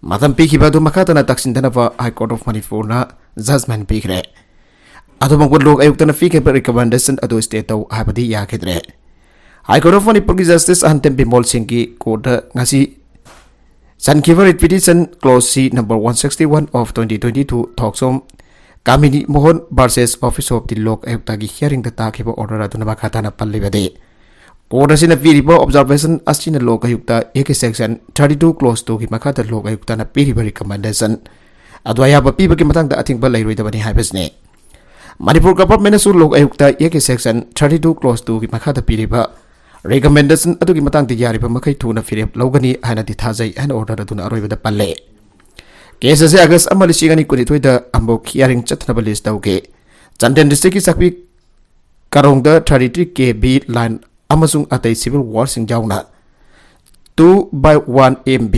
ꯃꯇꯝ ꯄꯤꯈꯤꯕ ꯑꯗꯨ ꯃꯈꯥ ꯇꯥꯅ ꯇꯛꯁꯤꯟꯗꯅꯕ High Court of ꯃꯅꯤꯄꯨꯔꯅ judgment ꯄꯤꯈ꯭ꯔꯦ꯫ ꯑꯗꯨꯃꯛꯄꯨ ꯂꯣꯛ ꯑꯌꯨꯛꯇꯅ ꯄꯤꯈꯤꯕ recommendation ꯑꯗꯨ stay ꯇꯧ ꯍꯥꯏꯕꯗꯤ ꯌꯥꯈꯤꯗ꯭ꯔꯦ꯫ High Court of ꯃꯅꯤꯄꯨꯔꯒꯤ Justice ꯑꯍꯟꯊꯦꯝ ꯕꯤꯃꯣꯜ ꯁꯤꯡꯒꯤ courtꯇ ꯉꯁꯤ ꯆꯟꯈꯤꯕ repetition clause C number one sixty one of twenty twenty two Thokchom Kamini Mohan versus Office of the ꯂꯣꯛ ꯑꯌꯨꯛꯇꯒꯤ hearingꯗ ꯇꯥꯈꯤꯕ order ꯑꯗꯨꯅ ꯃꯈꯥ ꯇꯥꯅ ꯄꯜꯂꯤꯕꯗꯤ, court ꯑꯁꯤꯅ ꯄꯤꯔꯤꯕ observation ꯑꯁꯤꯅ ꯂꯣꯛ ꯑꯌꯨꯛꯇ A ꯒꯤ section thirty two clause two ꯒꯤ ꯃꯈꯥꯗ ꯂꯣꯛ ꯑꯌꯨꯛꯇꯅ ꯄꯤꯔꯤꯕ recommendation ꯑꯗꯨ ꯑꯌꯥꯕ ꯄꯤꯕꯒꯤ ꯃꯇꯥꯡꯗ ꯑꯊꯤꯡꯕ ꯂꯩꯔꯣꯏꯗꯕꯅꯤ ꯍꯥꯏꯕꯁꯤꯅꯤ꯫ ꯃꯅꯤꯄꯨꯔ ꯒꯚꯔꯟꯃꯦꯟꯠꯅꯁꯨ ꯂꯣꯛ ꯑꯌꯨꯛꯇ A K section thirty two close ꯇꯨꯒꯤ ꯃꯈꯥꯗ ꯄꯤꯔꯤꯕ ꯔꯤꯀꯃꯦꯟꯗꯦꯁꯟ ꯑꯗꯨꯒꯤ ꯃꯇꯥꯡꯗ ꯌꯥꯔꯤꯕ ꯃꯈꯩ ꯊꯨꯅ ꯐꯤꯔꯦꯞ ꯂꯧꯒꯅꯤ ꯍꯥꯏꯅꯗꯤ ꯊꯥꯖꯩ ꯍꯥꯏꯅ ꯑꯣꯔꯗꯔ ꯑꯗꯨꯅ ꯑꯔꯣꯏꯕꯗ ꯄꯜꯂꯦ꯫ ꯀꯦꯁ ꯑꯁꯤ ꯑꯥꯒꯁ ꯑꯃ, ꯂꯤꯁꯤꯡ ꯑꯅꯤ ꯀꯨꯟꯅꯤꯊꯣꯏꯗ ꯑꯃꯨꯛ ꯍꯤꯌꯥꯔꯤꯡ ꯆꯠꯊꯅꯕ ꯂꯤꯁ ꯇꯧꯒꯦ꯫ ꯆꯥꯟꯗꯦꯜ ꯗꯤꯁꯇ꯭ꯔꯤꯛꯀꯤ ꯆꯥꯛꯄꯤ ꯀꯥꯔꯣꯡꯗ ꯊꯥꯔꯇꯤ ꯊ꯭ꯔꯤ ꯀꯦ ꯚꯤ ꯂꯥꯏꯟ ꯑꯃꯁꯨꯡ ꯑꯇꯩ ꯁꯤꯚꯤꯜ ꯋꯥꯔꯁꯤꯡ ꯌꯥꯎꯅ two by one M V,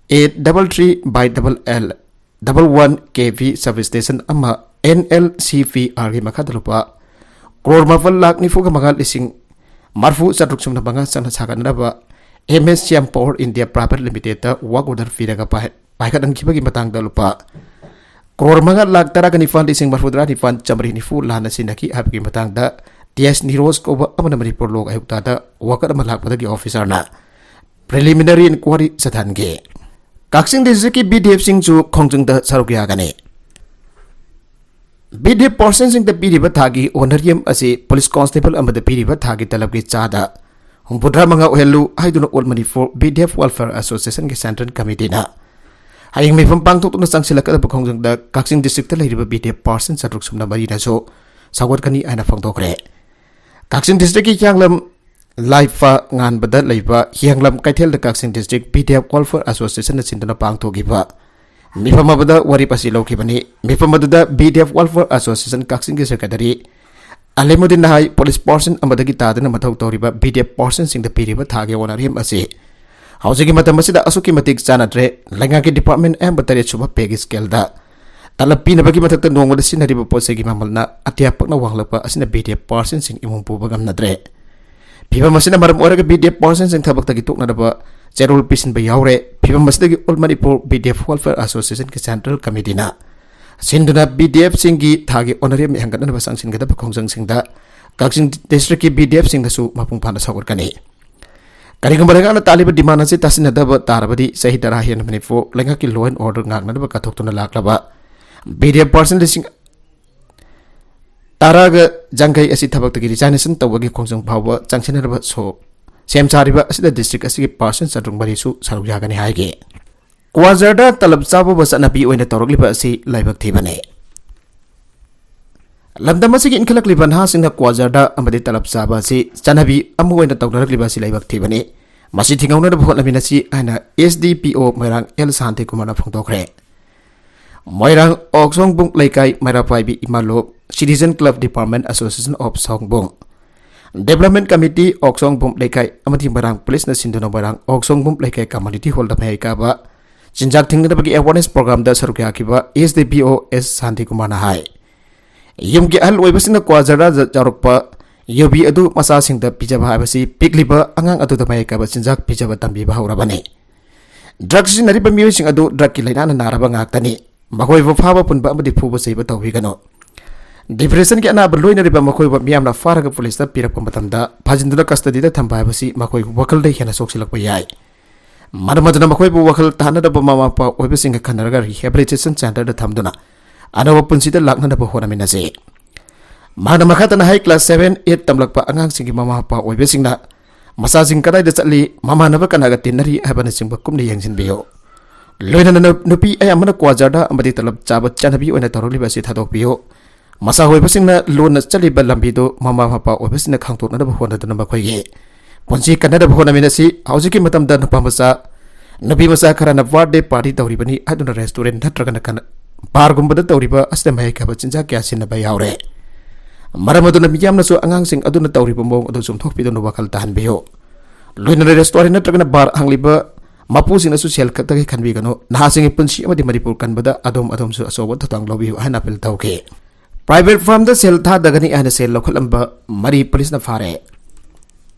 eight double three by double L, double one K V substation ꯑꯃ N L C P R ꯒꯤ ꯃꯈꯥꯗ ꯂꯨꯄꯥ ꯀ꯭ꯔꯣꯔ ꯃꯥꯄꯜ ꯂꯥꯈ ꯅꯤꯐꯨꯒ ꯃꯉꯥ ꯂꯤꯁꯤꯡ ꯃꯔꯐꯨ ꯆꯥꯇ꯭ꯔꯨꯛ ꯁꯨꯞꯅ ꯃꯉꯥ ꯆꯪꯅ ꯁꯥꯒꯠꯅꯅꯕ M S C M Power India Private Limited ꯇ work order ꯄꯤꯔꯒ ꯄꯥꯏ-, ꯄꯥꯏꯈꯠꯍꯟꯈꯤꯕꯒꯤ ꯃꯇꯥꯡꯗ ꯂꯨꯄꯥ ꯀ꯭ꯔꯣꯔ ꯃꯉꯥ ꯂꯥꯈ ꯇꯔꯥꯒ ꯅꯤꯄꯥꯜ ꯂꯤꯁꯤꯡ ꯃꯔꯐꯨ ꯇꯔꯥ ꯅꯤꯄꯥꯜ ꯆꯥꯃꯔꯤ ꯅꯤꯐꯨ ꯂꯥꯟꯅ ꯁꯤꯟꯅꯈꯤ ꯍꯥꯏꯕꯒꯤ ꯃꯇꯥꯡꯗ ꯇꯤ ꯑꯦꯁ ꯅꯤꯔꯣꯖ ꯀꯧꯕ ꯑꯃꯅ ꯃꯅꯤꯄꯨꯔ ꯂꯣꯛ ꯑꯌꯨꯛꯇꯗ ꯋꯥꯀꯠ ꯑꯃ ꯂꯥꯛꯄꯗꯒꯤ ꯑꯣꯐꯤꯁꯥꯔꯅ ꯄ꯭ꯔꯤꯂꯤꯃꯤꯅꯔꯤ ꯏꯟꯀ꯭ꯋꯥꯔꯤ ꯆꯠꯊꯍꯟꯈꯤ꯫ ꯀꯛꯆꯤꯡ ꯗꯤꯁꯇ꯭ꯔꯤꯛꯀꯤ ꯕꯤ ꯗꯤ ꯑꯦꯐꯁꯤꯡꯁꯨ ꯈꯣꯡꯖꯪꯗ ꯁꯔꯨꯛ ꯌꯥꯒꯅꯤ꯫ ꯕꯤ ꯗꯤ ꯑꯦꯐ ꯄꯥꯔꯁꯟꯁꯤꯡꯗ ꯄꯤꯔꯤꯕ ꯊꯥꯒꯤ ꯑꯣꯅꯔꯤꯌꯝ ꯑꯁꯤ ꯄꯨꯂꯤꯁ ꯀꯣꯟꯁꯇꯦꯕꯜ ꯑꯃꯗ ꯄꯤꯔꯤꯕ ꯊꯥꯒꯤ ꯇꯂꯕꯀꯤ ꯆꯥꯗ ꯍꯨꯝꯐꯨꯇꯔꯥ ꯃꯉꯥ ꯑꯣꯏꯍꯜꯂꯨ ꯍꯥꯏꯗꯨꯅ All Manipur B D F Welfare Association ꯒꯤ ꯁꯦꯟꯇ꯭ꯔꯦꯜ ꯀꯃꯤꯇꯤꯅ ꯍꯌꯦꯡ ꯃꯤꯐꯝ ꯄꯥꯡꯊꯣꯛꯇꯨꯅ ꯆꯪꯁꯤꯜꯂꯛꯀꯗꯕ ꯈꯣꯡꯖꯪꯗ ꯀꯛꯆꯤꯡ ꯗꯤꯁꯇ꯭ꯔꯤꯛꯇ ꯂꯩꯔꯤꯕ ꯕꯤ ꯗꯤ ꯑꯦꯐ ꯄꯥꯔꯁꯟ ꯆꯥꯇ꯭ꯔꯨꯛ ꯁꯨꯞꯅ ꯃꯔꯤꯅꯁꯨ ꯁꯧꯒꯠꯀꯅꯤ ꯍꯥꯏꯅ ꯐꯣꯡꯗꯣꯛꯈ꯭ꯔꯦ꯫ ꯀꯛꯆꯤꯡ ꯗꯤꯁꯇ꯭ꯔꯤꯛꯀꯤ ꯍꯤꯌꯥꯡꯂꯝ ꯂꯥꯏꯐ ꯉꯥꯟꯕꯗ ꯂꯩꯕ ꯍꯤꯌꯥꯡꯂꯝ ꯀꯩꯊꯦꯜꯗ ꯀꯛꯆꯤꯡ district B D F Welfare Association ꯅ ꯁꯤꯟꯗꯨꯅ ꯄꯥꯡꯊꯣꯛꯈꯤꯕ ꯃꯤꯐꯝ ꯑꯃꯗ ꯋꯥꯔꯦꯞ ꯑꯁꯤ ꯂꯧꯈꯤꯕꯅꯤ꯫ ꯃꯤꯐꯝ ꯑꯗꯨꯗ B D F Welfare Association ꯀꯛꯆꯤꯡꯒꯤ ꯁꯦꯀ꯭ꯔꯦꯇꯔꯤ ꯑꯂꯤꯃꯨꯗꯤꯟꯅ ꯍꯥꯏ, ꯄꯨꯂꯤꯁ ꯄꯥꯔꯁꯟ ꯑꯃꯗꯒꯤ ꯇꯥꯗꯨꯅ ꯃꯊꯧ ꯇꯧꯔꯤꯕ B D F ꯄꯥꯔꯁꯟꯁꯤꯡꯗ ꯄꯤꯔꯤꯕ ꯊꯥꯒꯤ ꯑꯣꯅꯔꯤꯌꯝ ꯑꯁꯤ ꯍꯧꯖꯤꯛꯀꯤ ꯃꯇꯝ ꯑꯁꯤꯗ ꯑꯁꯨꯛꯀꯤ ꯃꯇꯤꯛ ꯆꯥꯟꯅꯗ꯭ꯔꯦ꯫ ꯂꯩꯉꯥꯛꯀꯤ ꯗꯤꯄꯥꯔꯠꯃꯦꯟ ꯑꯌꯥꯝꯕ ꯇꯔꯦꯠ ꯁꯨꯕ ꯄꯦꯒꯤ ꯁ꯭ꯀꯦꯜꯗ ꯇꯂꯕ ꯄꯤꯅꯕꯒꯤ ꯃꯊꯛꯇ ꯅꯣꯡꯃꯗ ꯁꯤꯖꯤꯟꯅꯔꯤꯕ ꯄꯣꯠ ꯆꯩꯒꯤ ꯃꯃꯜꯅ ꯑꯇꯤꯌꯥ ꯄꯛꯅ ꯋꯥꯡꯂꯛꯄ ꯑꯁꯤꯅ B D F ꯄꯥꯔꯁꯟꯁꯤꯡ ꯏꯃꯨꯡ ꯄꯨꯕ ꯉꯝꯅꯗ꯭ꯔꯦ꯫ ꯐꯤꯚꯝ ꯑꯁꯤꯅ ꯃꯔꯝ ꯑꯣꯏꯔꯒ B D F ꯄꯥꯔꯁꯟꯁꯤꯡ ꯊꯕꯛꯇꯒꯤ ꯇꯣꯛꯅꯅꯕ ꯆꯦꯔꯣꯜ ꯄꯤꯁꯤꯟꯕ ꯌꯥꯎꯔꯦ꯫ ꯐꯤꯚꯝ ꯑꯁꯤꯗꯒꯤ All Manipur B D F Welfare Association ꯒꯤ ꯁꯦꯟꯇ꯭ꯔꯦꯜ ꯀꯃꯤꯇꯤꯅ ꯁꯤꯟꯗꯨꯅ B D F ꯁꯤꯡꯒꯤ ꯊꯥꯒꯤ ꯑꯣꯅꯔꯤꯌꯝ ꯍꯦꯟꯒꯠꯅꯅꯕ ꯆꯪꯁꯤꯟꯒꯗꯕ ꯈꯣꯡꯖꯪꯁꯤꯡꯗ ꯀꯛꯆꯤꯡ ꯗꯤꯁꯇ꯭ꯔꯤꯛꯀꯤ B D F ꯁꯤꯡꯅꯁꯨ ꯃꯄꯨꯡ ꯐꯥꯅ ꯁꯧꯒꯠꯀꯅꯤ꯫ ꯀꯔꯤꯒꯨꯝꯕ ꯂꯩꯉꯥꯛꯅ ꯇꯥꯜꯂꯤꯕ ꯗꯤꯃꯥꯟ ꯑꯁꯤ ꯇꯥꯁꯤꯟꯅꯗꯕ ꯇꯥꯔꯕꯗꯤ ꯆꯍꯤ ꯇꯔꯥ ꯍꯦꯟꯅ ꯃꯅꯤꯄꯨꯔ ꯂꯩꯉꯥꯛꯀꯤ law and order ꯉꯥꯛꯅꯅꯕ ꯀꯠꯊꯣꯛꯇꯨꯅ ꯂꯥꯛꯂꯕ B D F ꯄꯥꯔꯁꯟ ꯂꯤꯁꯤꯡ ꯇꯔꯥꯒ ꯌꯥꯡꯈꯩ ꯑꯁꯤ ꯊꯕꯛꯇꯒꯤ resignation ꯇꯧꯕꯒꯤ ꯈꯣꯡꯖꯪ ꯐꯥꯎꯕ ꯆꯪꯁꯤꯟꯅꯅꯕ ꯁꯣ-, ꯁꯦꯝ ꯁꯥꯔꯤꯕ ꯑꯁꯤꯗ ꯗꯤꯁꯇ꯭ꯔꯤꯛ ꯑꯁꯤꯒꯤ ꯄꯥꯔꯁꯟ ꯆꯥꯇ꯭ꯔꯨꯛ ꯃꯔꯤꯁꯨ ꯁꯔꯨꯛ ꯌꯥꯒꯅꯤ ꯍꯥꯏꯒꯦ꯫ ꯀ꯭ꯋꯥꯖꯔꯗ ꯇꯂꯕ ꯆꯥꯕꯕꯨ ꯆꯠꯅꯕꯤ ꯑꯣꯏꯅ ꯇꯧꯔꯛꯂꯤꯕ ꯑꯁꯤ ꯂꯥꯏꯕꯛ ꯊꯤꯕꯅꯤ꯫ ꯂꯝꯗꯝ ꯑꯁꯤꯒꯤ ꯏꯟꯈꯠꯂꯛꯂꯤꯕ ꯅꯍꯥꯁꯤꯡꯅ ꯀ꯭ꯋꯥ ꯖꯔꯗꯥ ꯑꯃꯗꯤ ꯇꯂꯕ ꯆꯥꯕ ꯑꯁꯤ ꯆꯠꯅꯕꯤ ꯑꯃ ꯑꯣꯏꯅ ꯇꯧꯅꯔꯛꯂꯤꯕ ꯑꯁꯤ ꯂꯥꯏꯕꯛ ꯊꯤꯕꯅꯤ꯫ ꯃꯁꯤ ꯊꯤꯡꯍꯧꯅꯅꯕ ꯍꯣꯠꯅꯃꯤꯟꯅꯁꯤ ꯍꯥꯏꯅ ꯑꯦꯁ ꯗꯤ ꯄꯤ ꯑꯣ ꯃꯣꯏꯔꯥꯡ ꯑꯦꯜ ꯁꯥꯟꯇꯤꯀꯨꯃꯥꯔꯅ ꯐꯣꯡꯗꯣꯛꯈ꯭ꯔꯦ꯫ ꯃꯣꯏꯔꯥꯡ ꯑꯣꯛꯁꯣꯡꯕꯨꯡ ꯂꯩꯀꯥꯏ ꯃꯩꯔꯥ ꯄꯥꯏꯕꯤ ꯏꯃꯥ ꯂꯣꯛ, Citizen Club Department Association of ꯁꯣꯡꯕꯨꯡ, Development Committee ꯑꯣꯛꯁꯣꯡꯕꯨꯡ ꯂꯩꯀꯥꯏ ꯑꯃꯗꯤ ꯃꯣꯏꯔꯥꯡ ꯄꯨꯂꯤꯁꯅ ꯁꯤꯟꯗꯨꯅ ꯃꯣꯏꯔꯥꯡ ꯑꯣꯛꯁꯣꯡꯕꯨꯡ ꯂꯩꯀꯥꯏ community hall ꯗ ꯃꯍꯩ ꯀꯥꯕ ꯆꯤꯟꯖꯥꯛ ꯊꯤꯡꯅꯅꯕꯒꯤ awareness program ꯗ ꯁꯔꯨꯛ ꯌꯥꯈꯤꯕ ꯑꯦꯁ ꯗꯤ ꯄꯤ ꯑꯣ ꯑꯦꯁ ꯁꯥꯟꯇꯤꯀꯨꯃꯥꯔꯅ ꯍꯥꯏ, ꯌꯨꯝꯒꯤ ꯑꯍꯜ ꯑꯣꯏꯕꯁꯤꯡꯅ ꯀ꯭ꯋꯥ ꯖꯔꯗꯥꯗ ꯌꯥꯎꯔꯛꯄ ꯌꯨꯕꯤ ꯑꯗꯨ ꯃꯆꯥꯁꯤꯡꯗ ꯄꯤꯖꯕ ꯍꯥꯏꯕꯁꯤ ꯄꯤꯛꯂꯤꯕ ꯑꯉꯥꯡ ꯑꯗꯨꯗ ꯃꯍꯩ ꯀꯥꯕ ꯆꯤꯟꯖꯥꯛ ꯄꯤꯖꯕ ꯇꯝꯕꯤꯕ ꯍꯧꯔꯕꯅꯤ꯫ ꯗ꯭ꯔꯒ ꯁꯤꯖꯤꯟꯅꯔꯤꯕ ꯃꯤꯑꯣꯏꯁꯤꯡ ꯑꯗꯨ ꯗ꯭ꯔꯒꯀꯤ ꯂꯥꯏꯅꯥꯅ ꯅꯥꯔꯕ ꯉꯥꯛꯇꯅꯤ꯫ ꯃꯈꯣꯏꯕꯨ ꯐꯥꯕ ꯄꯨꯟꯕ ꯑꯃꯗꯤ ꯐꯨꯕ ꯆꯩꯕ ꯇꯧꯕꯤꯒꯅꯨ꯫ ꯗꯤꯄ꯭ꯔꯦꯁꯟꯒꯤ ꯑꯅꯥꯕ ꯂꯣꯏꯅꯔꯤꯕ ꯃꯈꯣꯏꯕꯨ ꯃꯤꯌꯥꯝꯅ ꯐꯥꯔꯒ ꯄꯨꯂꯤꯁꯇ ꯄꯤꯔꯛꯄ ꯃꯇꯝꯗ ꯐꯥꯖꯤꯟꯗꯨꯅ ꯀꯁꯇꯗꯤꯗ ꯊꯝꯕ ꯍꯥꯏꯕꯁꯤ ꯃꯈꯣꯏ ꯋꯥꯈꯜꯗ ꯍꯦꯟꯅ ꯁꯣꯛꯆꯤꯜꯂꯛꯄ ꯌꯥꯏ꯫ ꯃꯔꯝ ꯑꯗꯨꯅ ꯃꯈꯣꯏꯕꯨ ꯋꯥꯈꯜ ꯇꯥꯍꯟꯅꯅꯕ ꯃꯃꯥ ꯃꯄꯥ ꯑꯣꯏꯕꯁꯤꯡꯒ ꯈꯟꯅꯔꯒ rehabilitation centre ꯗ ꯊꯝꯗꯨꯅ ꯑꯅꯧꯕ ꯄꯨꯟꯁꯤꯗ ꯂꯥꯛꯅꯅꯕ ꯍꯣꯠꯅꯃꯤꯟꯅꯁꯤ꯫ ꯃꯍꯥꯛꯅ ꯃꯈꯥ ꯇꯥꯅ ꯍꯥꯏ, class seven, eight ꯇꯝꯂꯛꯄ ꯑꯉꯥꯡꯁꯤꯡꯒꯤ ꯃꯃꯥ ꯃꯄꯥ ꯑꯣꯏꯕꯁꯤꯡꯅ ꯃꯆꯥꯁꯤꯡ ꯀꯗꯥꯏꯗ ꯆꯠꯂꯤ, ꯃꯃꯥꯟꯅꯕ ꯀꯅꯥꯒ ꯇꯤꯟꯅꯔꯤ ꯍꯥꯏꯕꯅꯆꯤꯡꯕ ꯀꯨꯞꯅ ꯌꯦꯡꯁꯤꯟꯕꯤꯌꯨ꯫ ꯂꯣꯏꯅꯅ ꯅꯨ-, ꯅꯨꯄꯤ ꯑꯌꯥꯝꯕꯅ ꯀ꯭ꯋꯥ ꯖꯔꯗꯥ ꯑꯃꯗꯤ ꯇꯂꯕ ꯆꯥꯕ ꯆꯠꯅꯕꯤ ꯑꯣꯏꯅ ꯇꯧꯔꯛꯂꯤꯕ ꯑꯁꯤ ꯊꯥꯗꯣꯛꯄꯤꯌꯨ꯫ ꯃꯆꯥ ꯑꯣꯏꯕꯁꯤꯡꯅ ꯂꯣꯟꯅ ꯆꯠꯂꯤꯕ ꯂꯝꯕꯤꯗꯨ ꯃꯃꯥ ꯃꯄꯥ ꯑꯣꯏꯕꯁꯤꯡꯅ ꯈꯪꯗꯣꯛꯅꯅꯕ ꯍꯣꯠꯅꯗꯨꯅ ꯃꯈꯣꯏꯒꯤ ꯄꯨꯟꯁꯤ ꯀꯟꯅꯅꯕ ꯍꯣꯠꯅꯃꯤꯟꯅꯁꯤ꯫ ꯍꯧꯖꯤꯛꯀꯤ ꯃꯇꯝꯗ ꯅꯨꯄꯥ ꯃꯆꯥ, ꯅꯨꯄꯤ ꯃꯆꯥ ꯈꯔꯅ birthday party ꯇꯧꯔꯤꯕꯅꯤ ꯍꯥꯏꯗꯨꯅ restaurant ꯅꯠꯇ꯭ꯔꯒꯅ ꯀꯟ-, bar ꯒꯨꯝꯕꯗ ꯇꯧꯔꯤꯕ ꯑꯁꯤꯗ ꯃꯍꯩ ꯀꯥꯕ ꯆꯤꯟꯖꯥꯛ ꯀꯌꯥ ꯁꯤꯖꯤꯟꯅꯕ ꯌꯥꯎꯔꯦ꯫ ꯃꯔꯝ ꯑꯗꯨꯅ ꯃꯤꯌꯥꯝꯅꯁꯨ ꯑꯉꯥꯡꯁꯤꯡ ꯑꯗꯨꯅ ꯇꯧꯔꯤꯕ ꯃꯑꯣꯡ ꯑꯗꯨ ꯆꯨꯝꯊꯣꯛꯄꯤꯗꯨꯅ ꯋꯥꯈꯜ ꯇꯥꯍꯟꯕꯤꯌꯨ꯫ ꯂꯣꯏꯅꯅ restaurant ꯅꯠꯇ꯭ꯔꯒꯅ bar ꯍꯥꯡꯂꯤꯕ ꯃꯄꯨꯁꯤꯡꯅꯁꯨ ꯁꯦꯜ ꯈꯛꯇꯒꯤ ꯈꯟꯕꯤꯒꯅꯨ꯫ ꯅꯍꯥꯁꯤꯡꯒꯤ ꯄꯨꯟꯁꯤ ꯑꯃꯗꯤ ꯃꯅꯤꯄꯨꯔ ꯀꯟꯕꯗ ꯑꯗꯣꯝ ꯑꯗꯣꯝꯁꯨ ꯑꯆꯧꯕ ꯊꯧꯗꯥꯡ ꯂꯧꯕꯤꯌꯨ ꯍꯥꯏꯅ appeal ꯇꯧꯈꯤ꯫ Private firm ꯗ ꯁꯦꯜ ꯊꯥꯗꯒꯅꯤ ꯍꯥꯏꯅ ꯁꯦꯜ ꯂꯧꯈꯠꯂꯝꯕ ꯃꯔꯤ ꯄꯨꯂꯤꯁꯅ ꯐꯥꯔꯦ꯫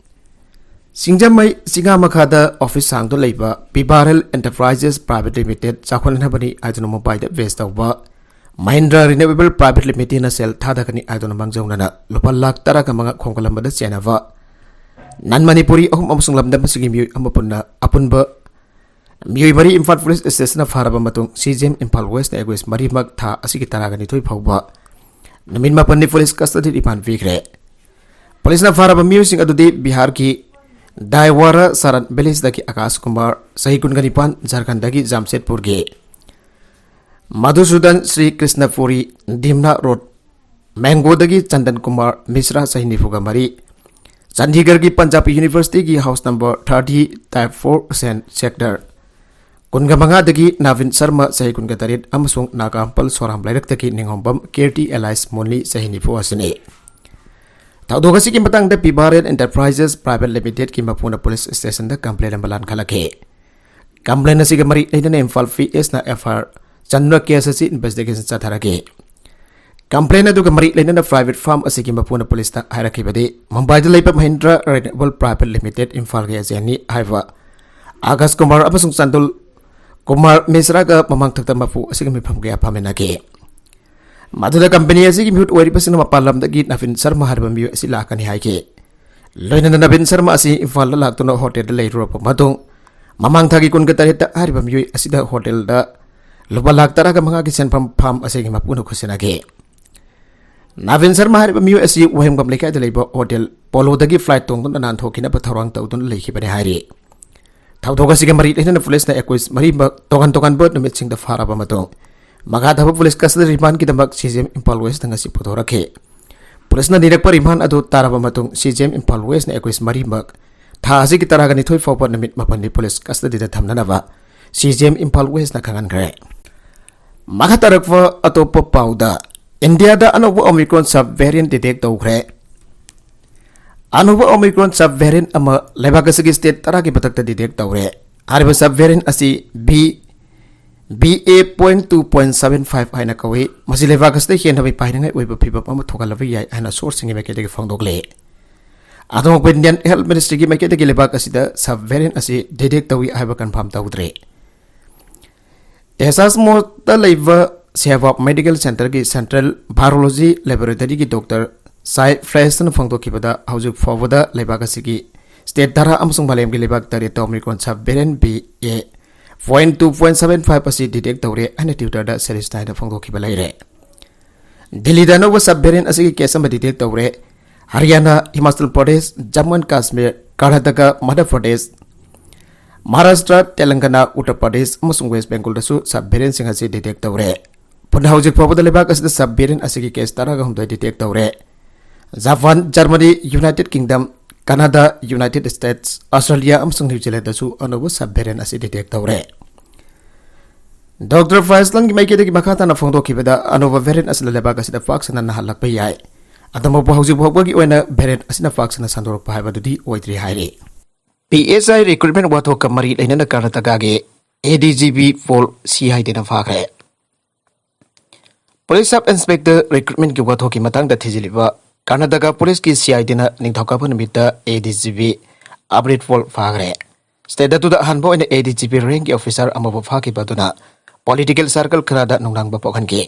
ꯁꯤꯡꯖꯃꯩ ꯆꯤꯉꯥ ꯃꯈꯥꯗ office ꯍꯥꯡꯗꯨꯅ ꯂꯩꯕ ꯄꯤꯕꯥꯔꯦꯜ Enterprises Private Limited ꯆꯥꯎꯈꯠꯍꯟꯅꯕꯅꯤ ꯍꯥꯏꯗꯨꯅ ꯃꯨꯝꯕꯥꯏꯗ invest ꯇꯧꯕ ꯃꯍꯤꯟꯗ꯭ꯔ Renewable Private Limited ꯅ ꯁꯦꯜ ꯊꯥꯗꯒꯅꯤ ꯍꯥꯏꯗꯨꯅ ꯃꯥꯡꯖꯧꯅꯅ ꯂꯨꯄꯥ ꯂꯥꯈ ꯇꯔꯥꯒ ꯃꯉꯥ ꯈꯣꯝꯒꯠꯂꯝꯕꯗ ꯆꯦꯟꯅꯕ non ꯃꯅꯤꯄꯨꯔꯤ ꯑꯍꯨꯝ ꯑꯃꯁꯨꯡ ꯂꯝꯗꯝ ꯑꯁꯤꯒꯤ ꯃꯤꯑꯣꯏ ꯑꯃ ꯄꯨꯟꯅ ꯑꯄꯨꯟꯕ ꯃꯤꯑꯣꯏ ꯃꯔꯤ ꯏꯝꯐꯥꯜ ꯄꯨꯂꯤꯁ ꯁ꯭ꯇꯦꯁꯟꯅ ꯐꯥꯔꯕ ꯃꯇꯨꯡ ꯁꯤ ꯖꯤ ꯑꯦꯝ ꯏꯝꯐꯥꯜ ꯋꯦꯁꯅ ꯑꯦꯒꯣꯏꯁ ꯃꯔꯤꯃꯛ ꯊꯥ ꯑꯁꯤꯒꯤ ꯇꯔꯥꯒ ꯅꯤꯊꯣꯏ ꯐꯥꯎꯕ ꯅꯨꯃꯤꯠ ꯃꯥꯄꯟꯅꯤ ꯄꯨꯂꯤꯁ custody remand ꯄꯤꯈ꯭ꯔꯦ꯫ ꯄꯨꯂꯤꯁꯅ ꯐꯥꯔꯕ ꯃꯤꯑꯣꯏꯁꯤꯡ ꯑꯗꯨꯗꯤ ꯕꯤꯍꯥꯔꯒꯤ ꯗꯥꯏꯋꯥꯔꯥ ꯁꯥꯔꯟ ꯚꯤꯂꯦꯖꯇꯒꯤ ꯑꯀꯥꯁ ꯀꯨꯃꯥꯔ, ꯆꯍꯤ ꯀꯨꯟꯒ ꯅꯤꯄꯥꯟ, ꯖꯔꯈꯟꯗꯒꯤ ꯖꯥꯝꯁꯦꯠꯄꯨꯔꯒꯤ ꯃꯙꯨꯁꯨꯗꯟ ꯁ꯭ꯔꯤ ꯀ꯭ꯔꯤꯁꯅꯄꯨꯔꯤ, ꯙꯤꯝꯅꯥ ꯔꯣꯗ, ꯃꯦꯡꯒꯣꯗꯒꯤ ꯆꯟꯗꯟ ꯀꯨꯃꯥꯔ ꯃꯤꯁ꯭ꯔꯥ, ꯆꯍꯤ ꯅꯤꯐꯨꯒ ꯃꯔꯤ, ꯆꯟꯗꯤꯒꯔꯒꯤ ꯄꯟꯖꯥꯕꯤ ꯌꯨꯅꯤꯚꯔꯁꯤꯇꯤꯒꯤ house number thirty, type four, ꯁꯦꯟ ꯁꯦꯛꯇꯔ ꯀꯨꯟꯒ ꯃꯉꯥꯗꯒꯤ ꯅꯥꯚꯤꯟ ꯁꯔꯃ, ꯆꯍꯤ ꯀꯨꯟꯒ ꯇꯔꯦꯠ, ꯑꯃꯁꯨꯡ ꯅꯥꯒꯥꯝꯄꯜ ꯁꯣꯔꯥꯝ ꯂꯩꯔꯛꯇꯒꯤ ꯅꯤꯡꯉꯣꯝꯕꯝ ꯀꯤꯔꯇꯤ ꯑꯦꯂꯥꯏꯁ ꯃꯣꯟꯂꯤ, ꯆꯍꯤ ꯅꯤꯐꯨ ꯑꯁꯤꯅꯤ꯫ ꯊꯧꯗꯣꯛ ꯑꯁꯤꯒꯤ ꯃꯇꯥꯡꯗ ꯄꯤꯕꯥꯔꯦꯟ ꯑꯦꯟꯇꯔꯄ꯭ꯔꯥꯏꯖꯦꯁ ꯄ꯭ꯔꯥꯏꯚꯦꯠ ꯂꯤꯃꯤꯇꯦꯗꯀꯤ ꯃꯄꯨꯅ ꯄꯨꯂꯤꯁ ꯁ꯭ꯇꯦꯁꯟꯗ ꯀꯝꯄ꯭ꯂꯦꯟ ꯑꯃ ꯂꯥꯟꯈꯠꯂꯛꯈꯤ꯫ ꯀꯝꯄ꯭ꯂꯦꯟ ꯑꯁꯤꯒ ꯃꯔꯤ ꯂꯩꯅꯅ ꯏꯝꯐꯥꯜ ꯄꯤ ꯑꯦꯁꯅ ꯑꯦꯐ ꯑꯥꯏ ꯑꯥꯔ ꯆꯟꯗꯨꯅ ꯀꯦꯁ ꯑꯁꯤ ꯏꯟꯚꯦꯁꯇꯤꯒꯦꯁꯟ ꯆꯠꯊꯔꯛꯈꯤ꯫ ꯀꯝꯄ꯭ꯂꯦꯟ ꯑꯗꯨꯒ ꯃꯔꯤ ꯂꯩꯅꯅ ꯄ꯭ꯔꯥꯏꯚꯦꯠ ꯐꯥꯔꯝ ꯑꯁꯤꯒꯤ ꯃꯄꯨꯅ ꯄꯨꯂꯤꯁꯇ ꯍꯥꯏꯔꯛꯈꯤꯕꯗꯤ ꯃꯨꯝꯕꯥꯏꯗ ꯂꯩꯕ ꯃꯍꯤꯟꯗ꯭ꯔ ꯔꯤꯅ꯭ꯌꯨꯑꯦꯕꯜ ꯄ꯭ꯔꯥꯏꯚꯦꯠ ꯂꯤꯃꯤꯇꯦꯗ ꯏꯝꯐꯥꯜꯒꯤ ꯑꯦꯖꯦꯟꯅꯤ ꯍꯥꯏꯕ ꯑꯥꯀꯥꯁ ꯀꯨꯃꯥꯔ ꯑꯃꯁꯨꯡ ꯆꯥꯟꯗꯨꯜ ꯀꯨꯃꯥꯔ ꯃꯤꯁ꯭ꯔꯥꯒ ꯃꯃꯥꯡꯊꯛꯇ ꯃꯄꯨ ꯑꯁꯤꯒ ꯃꯤꯐꯝ ꯀꯌꯥ ꯐꯝꯃꯤꯟꯅꯈꯤ꯫ ꯃꯗꯨꯗ ꯀꯝꯄꯅꯤ ꯑꯁꯤꯒꯤ ꯃꯤꯍꯨꯠ ꯑꯣꯏꯔꯤꯕꯁꯤꯅ ꯃꯄꯥꯟ ꯂꯝꯗꯒꯤ ꯅꯕꯤꯟ ꯁꯔꯃ ꯍꯥꯏꯔꯤꯕ ꯃꯤꯑꯣꯏ ꯑꯁꯤ ꯂꯥꯛꯀꯅꯤ ꯍꯥꯏꯈꯤ꯫ ꯂꯣꯏꯅꯅ ꯅꯕꯤꯟ ꯁꯔꯃ ꯑꯁꯤ ꯏꯝꯐꯥꯜꯗ ꯂꯥꯛꯇꯨꯅ ꯍꯣꯇꯦꯜꯗ ꯂꯩꯔꯨꯔꯕ ꯃꯇꯨꯡ, ꯃꯃꯥꯡ ꯊꯥꯒꯤ ꯀꯨꯟꯒ ꯇꯔꯦꯠꯇ ꯍꯥꯏꯔꯤꯕ ꯃꯤꯑꯣꯏ ꯑꯁꯤꯗ ꯍꯣꯇꯦꯜꯗ ꯂꯨꯄꯥ ꯂꯥꯈ ꯇꯔꯥꯒ ꯃꯉꯥꯒꯤ ꯁꯦꯟꯐꯝ ꯐꯥꯔꯝ ꯑꯁꯤꯒꯤ ꯃꯄꯨꯅ ꯈꯨꯠꯁꯤꯟꯅꯈꯤ꯫ ꯅꯕꯤꯟ ꯁꯔꯃ ꯍꯥꯏꯔꯤꯕ ꯃꯤꯑꯣꯏ ꯑꯁꯤ ꯋꯥꯍꯦꯡꯕꯝ ꯂꯩꯀꯥꯏꯗ ꯂꯩꯕ ꯍꯣꯇꯦꯜ ꯄꯣꯂꯣꯗꯒꯤ ꯐ꯭ꯂꯥꯏꯠ ꯇꯣꯡꯗꯨꯅ ꯅꯥꯟꯊꯣꯛꯈꯤꯅꯕ ꯊꯧꯔꯥꯡ ꯇꯧꯗꯨꯅ ꯂꯩꯈꯤꯕꯅꯤ ꯍꯥꯏꯔꯤ꯫ ꯊꯧꯗꯣꯛ ꯑꯁꯤꯒ ꯃꯔꯤ ꯂꯩꯅꯅ ꯄꯨꯂꯤꯁꯅ ꯑꯦꯀ꯭ꯌꯨꯖ ꯃꯔꯤꯃꯛ ꯇꯣꯉꯥꯟ ꯇꯣꯉꯥꯟꯕ ꯅꯨꯃꯤꯠꯁꯤꯡꯗ ꯐꯥꯔꯕ ꯃꯇꯨꯡ, ꯃꯈꯥ ꯊꯥꯕ ꯄꯨꯂꯤꯁ ꯀꯁꯇꯗꯤ ꯔꯤꯃꯥꯟꯒꯤꯗꯃꯛ ꯁꯤ ꯖꯤ ꯑꯦꯝ ꯏꯝꯐꯥꯜ ꯋꯦꯁꯇ ꯉꯁꯤ ꯄꯨꯊꯣꯔꯛꯈꯤ꯫ ꯄꯨꯂꯤꯁꯅ ꯅꯤꯔꯛꯄ ꯔꯤꯃꯥꯟ ꯑꯗꯨ ꯇꯥꯔꯕ ꯃꯇꯨꯡ, ꯁꯤ ꯖꯤ ꯑꯦꯝ ꯏꯝꯐꯥꯜ ꯋꯦꯁꯅ ꯑꯦꯀ꯭ꯌꯨꯖ ꯃꯔꯤꯃꯛ ꯊꯥ ꯑꯁꯤꯒꯤ ꯇꯔꯥꯒ ꯅꯤꯊꯣꯏ ꯐꯥꯎꯕ ꯅꯨꯃꯤꯠ ꯃꯥꯄꯟꯅꯤ ꯄꯨꯂꯤꯁ ꯀꯁꯇꯗꯤꯗ ꯊꯝꯅꯅꯕ ꯁꯤ ꯖꯤ ꯑꯦꯝ ꯏꯝꯐꯥꯜ ꯋꯦꯁꯅ ꯈꯪꯍꯟꯈ꯭ꯔꯦ꯫ ꯃꯈꯥ ꯇꯥꯔꯛꯄ ꯑꯇꯣꯞꯄ ꯄꯥꯎꯗ, ꯏꯟꯗꯤꯌꯥꯗ ꯑꯅꯧꯕ ꯑꯣꯃꯤꯀ꯭ꯔꯣꯟ ꯁꯕ ꯚꯦꯔꯤꯌꯦꯟ ꯗꯤꯇꯦꯛ ꯇꯧꯈ꯭ꯔꯦ꯫ ꯑꯅꯧꯕ ꯑꯣꯃꯤꯀ꯭ꯔꯣꯟ ꯁꯕ ꯚꯦꯔꯤꯌꯦꯟ ꯑꯃ ꯂꯩꯕꯥꯛ ꯑꯁꯤꯒꯤ ꯁ꯭ꯇꯦꯠ ꯇꯔꯥꯒꯤ ꯃꯊꯛꯇ ꯗꯤꯇꯦꯛ ꯇꯧꯔꯦ꯫ ꯍꯥꯏꯔꯤꯕ ꯁꯕ ꯚꯦꯔꯤꯌꯦꯟ ꯑꯁꯤ B, B A point two point seven five ꯍꯥꯏꯅ ꯀꯧꯏ꯫ ꯃꯁꯤ ꯂꯩꯕꯥꯛ ꯑꯁꯤꯗ ꯍꯦꯟꯅ ꯃꯤꯄꯥꯏꯅꯤꯡꯉꯥꯏ ꯑꯣꯏꯕ ꯐꯤꯕꯝ ꯑꯃ ꯊꯣꯛꯍꯜꯂꯕ ꯌꯥꯏ ꯍꯥꯏꯅ ꯁꯣꯔꯁꯁꯤꯡꯒꯤ ꯃꯥꯏꯀꯩꯗꯒꯤ ꯐꯣꯡꯗꯣꯛꯂꯦ꯫ ꯑꯗꯣꯝ ꯏꯟꯗꯤꯌꯟ ꯍꯦꯜꯊ ꯃꯤꯅꯤꯁꯇ꯭ꯔꯤꯒꯤ ꯃꯥꯏꯀꯩꯗꯒꯤ ꯂꯩꯕꯥꯛ ꯑꯁꯤꯗ ꯁꯕ ꯚꯦꯔꯤꯌꯦꯟ ꯑꯁꯤ ꯗꯤꯇꯦꯛ ꯇꯧꯏ ꯍꯥꯏꯕ ꯀꯟꯐꯥꯔꯝ ꯇꯧꯗ꯭ꯔꯤ꯫ ꯑꯦꯁꯥꯁ ꯃꯣꯠꯇ ꯂꯩꯕ ꯁꯦꯕꯥ ꯃꯦꯗꯤꯀꯦꯜ ꯁꯦꯟꯇꯔꯒꯤ ꯁꯦꯟꯇ꯭ꯔꯦꯜ ꯚꯥꯏꯔꯣꯂꯣꯖꯤ ꯂꯦꯕꯣꯔꯦꯇꯔꯤꯒꯤ ꯗꯣꯛꯇꯔ ꯁꯥꯏ ꯐ꯭ꯔꯦꯁꯅ ꯐꯣꯡꯗꯣꯛꯈꯤꯕꯗ, ꯍꯧꯖꯤꯛ ꯐꯥꯎꯕꯗ ꯂꯩꯕꯥꯛ ꯑꯁꯤꯒꯤ ꯁ꯭ꯇꯦꯠ ꯇꯔꯥ ꯑꯃꯁꯨꯡ ꯃꯥꯂꯦꯝꯒꯤ ꯂꯩꯕꯥꯛ ꯇꯔꯦꯠꯇ omicron sub variant B A point two point seven five ꯑꯁꯤ ꯗꯤꯇꯦꯛ ꯇꯧꯔꯦ ꯍꯥꯏꯅ ꯇ꯭ꯋꯤꯇꯔꯗ ꯁꯦꯔꯤꯁ ꯅꯥꯏꯗ ꯐꯣꯡꯗꯣꯛꯈꯤꯕ ꯂꯩꯔꯦ꯫ ꯗꯤꯜꯂꯤꯗ ꯑꯅꯧꯕ ꯁꯕ ꯚꯦꯔꯤꯌꯦꯟ ꯑꯁꯤꯒꯤ ꯀꯦꯁ ꯑꯃ ꯗꯤꯇꯦꯛ ꯇꯧꯔꯦ꯫ ꯍꯔꯤꯌꯥꯅꯥ, ꯍꯤꯃꯥꯆꯜ ꯄ꯭ꯔꯗꯦꯁ, ꯖꯝꯃꯨ ꯑꯦꯟ ꯀꯥꯁꯃꯤꯔ, ꯀꯔꯅꯥꯇꯀꯥ, ꯃꯙ꯭ꯌ ꯄ꯭ꯔꯗꯦꯁ, ꯃꯍꯥꯔꯥꯁꯇ꯭ꯔ, ꯇꯦꯂꯪꯒꯅꯥ, ꯎꯠꯇꯔ ꯄ꯭ꯔꯗꯦꯁ ꯑꯃꯁꯨꯡ ꯋꯦꯁ ꯕꯦꯡꯒꯣꯜꯗꯁꯨ ꯁꯕ ꯚꯦꯔꯤꯌꯦꯟꯁꯤꯡ ꯑꯁꯤ ꯗꯤꯇꯦꯛ ꯇꯧꯔꯦ꯫ ꯄꯨꯟꯅ ꯍꯧꯖꯤꯛ ꯐꯥꯎꯕꯗ ꯂꯩꯕꯥꯛ ꯑꯁꯤꯗ sub variant ꯑꯁꯤꯒꯤ case ꯇꯔꯥꯒ ꯍꯨꯝꯗꯣꯏ detect ꯇꯧꯔꯦ꯫ ꯖꯄꯥꯟ, ꯖꯔꯃꯅꯤ, ꯌꯨꯅꯥꯏꯇꯦꯗ ꯀꯤꯡꯗꯝ, ꯀꯅꯥꯗꯥ, ꯌꯨꯅꯥꯏꯇꯦꯗ ꯁ꯭ꯇꯦꯠꯁ, ꯑꯁꯇ꯭ꯔꯦꯂꯤꯌꯥ ꯑꯃꯁꯨꯡ ꯅ꯭ꯌꯨ ꯖꯤꯂꯦꯟꯗꯁꯨ ꯑꯅꯧꯕ sub variant ꯑꯁꯤ detect ꯇꯧꯔꯦ꯫ ꯗꯣꯛꯇꯔ ꯐꯥꯏꯁꯂꯟꯒꯤ ꯃꯥꯏꯀꯩꯗꯒꯤ ꯃꯈꯥ ꯇꯥꯅ ꯐꯣꯡꯗꯣꯛꯈꯤꯕꯗ, ꯑꯅꯧꯕ variant ꯑꯁꯤꯅ ꯂꯩꯕꯥꯛ ꯑꯁꯤꯗ ꯄꯥꯛ ꯁꯟꯅ ꯅꯥꯍꯜꯂꯛꯄ ꯌꯥꯏ꯫ ꯑꯗꯨꯕꯨ ꯍꯧꯖꯤꯛ ꯐꯥꯎꯕꯒꯤ ꯑꯣꯏꯅ variant ꯑꯁꯤꯅ ꯄꯥꯛ ꯁꯟꯅ ꯁꯟꯗꯣꯔꯛꯄ ꯍꯥꯏꯕꯗꯨꯗꯤ ꯑꯣꯏꯗ꯭ꯔꯤ ꯍꯥꯏꯔꯤ꯫ P S I recruitment ꯋꯥꯊꯣꯛꯀ ꯃꯔꯤ ꯂꯩꯅꯅ ꯀꯔꯅꯥꯇꯀꯥꯒꯤ A D G P Paul C I Dꯅ ꯐꯥꯈ꯭ꯔꯦ꯫ ꯄꯨꯂꯤꯁ ꯁꯕ ꯏꯟꯁꯄꯦꯛꯇꯔ ꯔꯤꯀ꯭ꯔꯨꯠꯃꯦꯟꯒꯤ ꯋꯥꯊꯣꯛꯀꯤ ꯃꯇꯥꯡꯗ ꯊꯤꯖꯤꯜꯂꯤꯕ ꯀꯔꯅꯥꯇꯀꯥ ꯄꯨꯂꯤꯁꯀꯤ C I Dꯅ ꯅꯤꯡꯊꯧꯀꯥꯕ ꯅꯨꯃꯤꯠꯇ A D G P Amrit Paul ꯐꯥꯈ꯭ꯔꯦ꯫ ꯁ꯭ꯇꯦꯠ ꯑꯗꯨꯗ ꯑꯍꯥꯟꯕ ꯑꯣꯏꯅ A D G P ꯔꯦꯡꯀꯤ ꯑꯣꯐꯤꯁꯥꯔ ꯑꯃꯕꯨ ꯐꯥꯈꯤꯕ ꯑꯗꯨꯅ ꯄꯣꯂꯤꯇꯤꯀꯦꯜ ꯁꯥꯔꯀꯜ ꯈꯔꯗ ꯅꯨꯡꯅꯥꯡꯕ ꯄꯣꯛꯍꯟꯈꯤ꯫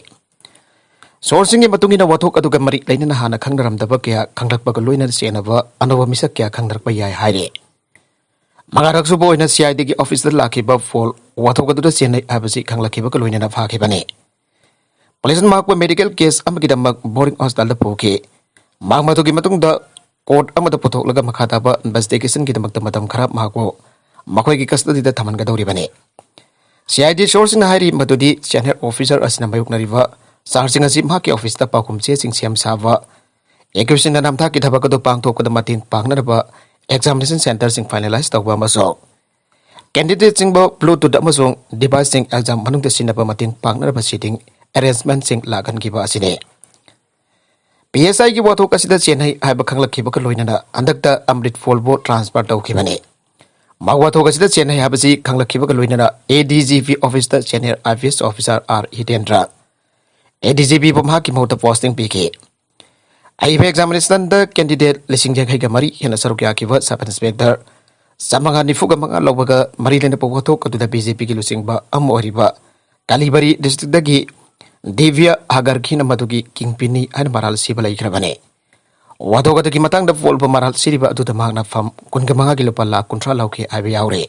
ꯁꯣꯔꯁꯁꯤꯡꯒꯤ ꯃꯇꯨꯡ ꯏꯟꯅ, ꯋꯥꯊꯣꯛ ꯑꯗꯨꯒ ꯃꯔꯤ ꯂꯩꯅꯅ ꯍꯥꯟꯅ ꯈꯪꯅꯔꯝꯗꯕ ꯀꯌꯥ ꯈꯪꯂꯛꯄꯒ ꯂꯣꯏꯅꯅ ꯆꯦꯟꯅꯕ ꯑꯅꯧꯕ ꯃꯤꯁꯛ ꯀꯌꯥ ꯈꯪꯅꯔꯛꯄ ꯌꯥꯏ ꯍꯥꯏꯔꯤ꯫ ꯃꯉꯥꯔꯛꯁꯨꯕ ꯑꯣꯏꯅ C I Dꯒꯤ ꯑꯣꯐꯤꯁꯇ ꯂꯥꯛꯈꯤꯕ ꯄꯣꯜ ꯋꯥꯊꯣꯛ ꯑꯗꯨꯗ ꯆꯦꯟꯅꯩ ꯍꯥꯏꯕꯁꯤ ꯈꯪꯂꯛꯈꯤꯕꯒ ꯂꯣꯏꯅꯅ ꯐꯥꯈꯤꯕꯅꯤ꯫ ꯄꯨꯂꯤꯁꯅ ꯃꯍꯥꯛꯄꯨ ꯃꯦꯗꯤꯀꯦꯜ ꯀꯦꯁ ꯑꯃꯒꯤꯗꯃꯛ ꯕꯣꯔꯗꯤꯡ ꯍꯣꯁꯄꯤꯇꯥꯜꯗ ꯄꯨꯈꯤ꯫ ꯃꯍꯥꯛ ꯃꯗꯨꯒꯤ ꯃꯇꯨꯡꯗ ꯀꯣꯔꯠ ꯑꯃꯗ ꯄꯨꯊꯣꯛꯂꯒ ꯃꯈꯥ ꯇꯥꯕ ꯏꯟꯚꯦꯁꯇꯤꯒꯦꯁꯟꯒꯤꯗꯃꯛꯇ ꯃꯇꯝ ꯈꯔ ꯃꯍꯥꯛꯄꯨ ꯃꯈꯣꯏꯒꯤ ꯀꯁꯇꯗꯤꯗ ꯊꯝꯍꯟꯒꯗꯧꯔꯤꯕꯅꯤ꯫ C I D ꯁꯣꯔꯁꯁꯤꯡꯅ ꯍꯥꯏꯔꯤ ꯃꯗꯨꯗꯤ ꯆꯦꯟꯅꯩ ꯑꯣꯐꯤꯁꯥꯔ ꯑꯁꯤꯅ ꯃꯥꯌꯣꯛꯅꯔꯤꯕ ꯆꯥꯔꯖꯁꯤꯡ ꯑꯁꯤ ꯃꯍꯥꯛꯀꯤ ꯑꯣꯐꯤꯁꯇ ꯄꯥꯎꯈꯨꯝ ꯆꯦꯁꯤꯡ ꯁꯦꯝ ꯁꯥꯕ, ꯑꯦꯀ꯭ꯌꯨꯁꯁꯤꯡꯅ ꯅꯝꯊꯥꯛꯀꯤ ꯊꯕꯛ ꯑꯗꯨ ꯄꯥꯡꯊꯣꯛꯄꯗ ꯃꯇꯦꯡ ꯄꯥꯡꯅꯅꯕ ꯑꯦꯛꯖꯥꯃꯤꯅꯦꯁꯟ ꯁꯦꯟꯇꯔꯁꯤꯡ ꯐꯥꯏꯅꯦꯂꯥꯏꯖ ꯇꯧꯕ ꯑꯃꯁꯨꯡ ꯀꯦꯟꯗꯤꯗꯦꯠꯁꯤꯡꯕꯨ ꯕ꯭ꯂꯨꯇꯨꯠ ꯑꯃꯁꯨꯡ ꯗꯤꯚꯥꯏꯁꯁꯤꯡ ꯑꯦꯛꯖꯥꯝ ꯃꯅꯨꯡꯗ ꯁꯤꯖꯤꯟꯅꯕ ꯃꯇꯦꯡ ꯄꯥꯡꯅꯅꯕ ꯁꯤꯇꯤꯡ ꯑꯦꯔꯦꯟꯖꯃꯦꯟꯠꯁꯤꯡ ꯂꯥꯛꯍꯟꯈꯤꯕ ꯑꯁꯤꯅꯤ꯫ P S Iꯒꯤ ꯋꯥꯊꯣꯛ ꯑꯁꯤꯗ ꯆꯦꯟꯅꯩ ꯍꯥꯏꯕ ꯈꯪꯂꯛꯈꯤꯕꯒ ꯂꯣꯏꯅꯅ ꯍꯟꯗꯛꯇ ꯑꯃ꯭ꯔꯤꯠ ꯄꯣꯜꯕꯨ ꯇ꯭ꯔꯥꯟꯁꯐꯔ ꯇꯧꯈꯤꯕꯅꯤ꯫ ꯃꯍꯥꯛ ꯋꯥꯊꯣꯛ ꯑꯁꯤꯗ ꯆꯦꯟꯅꯩ ꯍꯥꯏꯕꯁꯤ ꯈꯪꯂꯛꯈꯤꯕꯒ ꯂꯣꯏꯅꯅ A D G P ꯑꯣꯐꯤꯁꯇ senior I P S officer R Hitendra A D G Pꯕꯨ ꯃꯍꯥꯛꯀꯤ ꯃꯍꯨꯠꯇ ꯄꯣꯁꯇꯤꯡ ꯄꯤꯈꯤ꯫ ꯑꯏꯕ ꯑꯦꯛꯖꯥꯃꯤꯅꯦꯁꯟꯗ ꯀꯦꯟꯗꯤꯗꯦꯠ ꯂꯤꯁꯤꯡ ꯌꯥꯡꯈꯩꯒ ꯃꯔꯤ ꯍꯦꯟꯅ ꯁꯔꯨꯛ ꯌꯥꯈꯤꯕ ꯁꯕ ꯏꯟꯁꯄꯦꯛꯇꯔ ꯆꯥꯃꯉꯥ ꯅꯤꯐꯨꯒ ꯃꯉꯥ ꯂꯧꯕꯒ ꯃꯔꯤ ꯂꯩꯅꯕ ꯋꯥꯊꯣꯛ ꯑꯗꯨꯗ B J Pꯒꯤ ꯂꯨꯆꯤꯡꯕ ꯑꯃ ꯑꯣꯏꯔꯤꯕ ꯀꯥꯂꯤꯕꯔꯤ ꯗꯤꯁꯇ꯭ꯔꯤꯛꯇꯒꯤ ꯗꯤꯚ꯭ꯌ ꯍꯥꯒꯔꯈꯤꯅ ꯃꯗꯨꯒꯤ ꯀꯤꯡꯄꯤꯟꯅꯤ ꯍꯥꯏꯅ ꯃꯔꯥꯜ ꯁꯤꯕ ꯂꯩꯈ꯭ꯔꯕꯅꯤ꯫ ꯋꯥꯊꯣꯛ ꯑꯗꯨꯒꯤ ꯃꯇꯥꯡꯗ ꯄꯣꯜꯕꯨ ꯃꯔꯥꯜ ꯁꯤꯔꯤꯕ ꯑꯗꯨꯗ ꯃꯍꯥꯛꯅ ꯐꯝ ꯀꯨꯟꯒ ꯃꯉꯥꯒꯤ ꯂꯨꯄꯥ ꯂꯥꯈ ꯀꯨꯟꯊ꯭ꯔꯥ ꯂꯧꯈꯤ ꯍꯥꯏꯕ ꯌꯥꯎꯔꯤ꯫